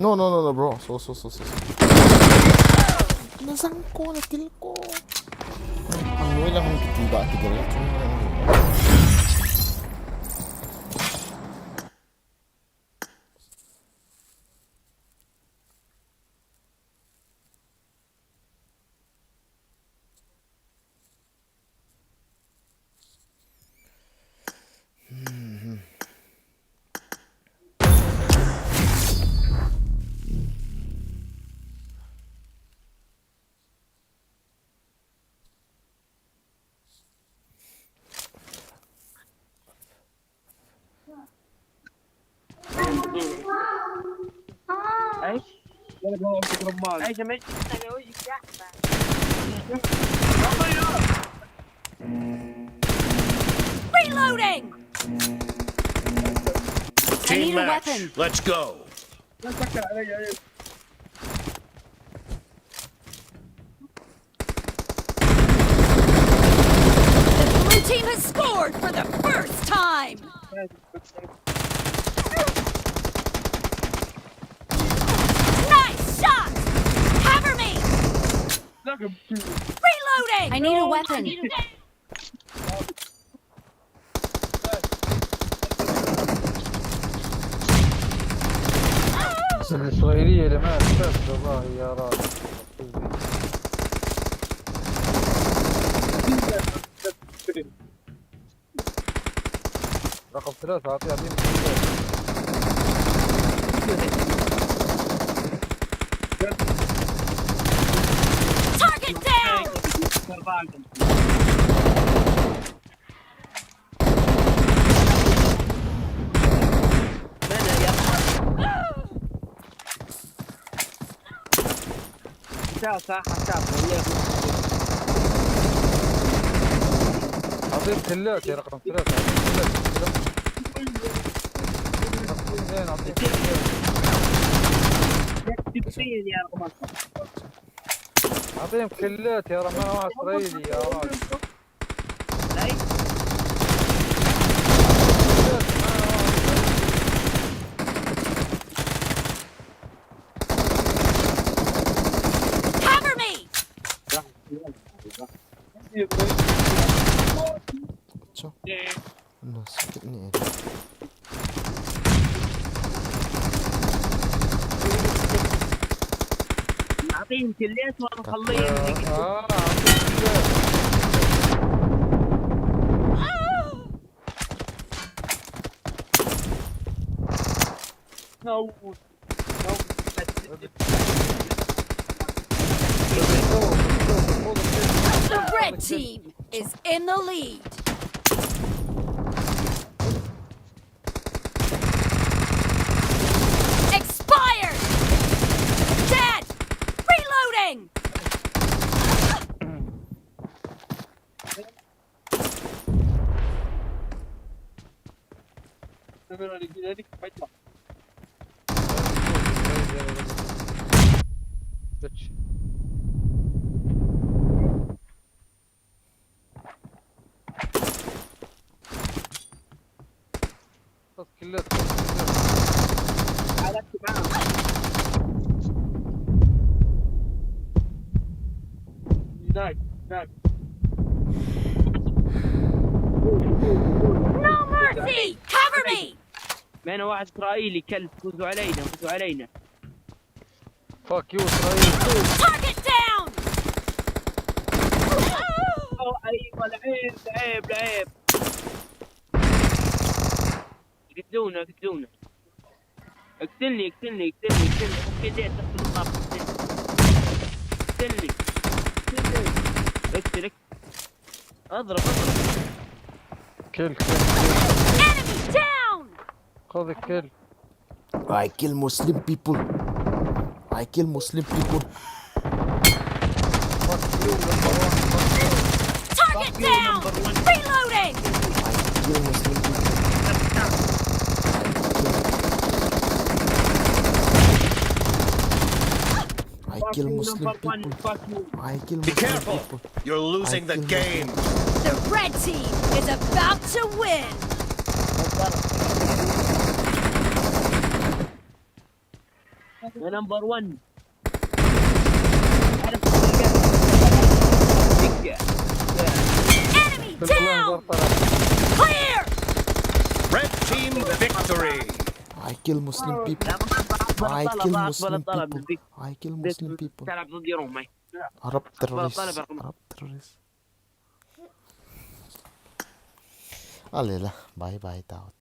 No, no, no, no, bro. So, so, so, so, so. Nasang ko, natil ko. Ang nuwi lang ang kitiba, kitiba. Reloading! I need a weapon. Let's go. The blue team has scored for the first time. Nice shot! Cover me! Reloading! I need a weapon. Sen söyleyeli mi? Sen de var ya. رقم ثلاثة، أعطيه، أعطيه. Target down! Mana ya. Sa, sa, sa, sa, ya. Ateem kille, tera karam, tera karam, tera karam. Ateem kille, tera karam, tera karam. Cover me! Acha. Na sakit ni. Ateem kille, tera karam, khalle. No. The red team is in the lead. Expired! Dead! Reloading! No mercy! Cover me! معنا واحد إسرائيلي كلب، فوزوا علينا، فوزوا علينا. Fuck you, إسرائيل. Target down! أوه، أيوة، لعيب، لعيب، لعيب. يقتلونا، يقتلونا. اقتلني، اقتلني، اقتلني، اقتلني. ممكن ليه تقتل النار؟ اقتلني. اقتلني. اقتلني. اقتل، اقتل. اضرب، اضرب. Kill, kill, kill. Enemy down! خذ الكل. I kill Muslim people. I kill Muslim people. Fuck you, number one, fuck you. Target down! Reloading! I kill Muslim people. I kill Muslim people. I kill Muslim people. Be careful! You're losing the game. The red team is about to win. Number one. Enemy down! Clear! Red team victory. I kill Muslim people. I kill Muslim people. I kill Muslim people. تلعب ضد يوروب، ماي. Arab terrorist. Arab terrorist. Alela, bye bye, tao.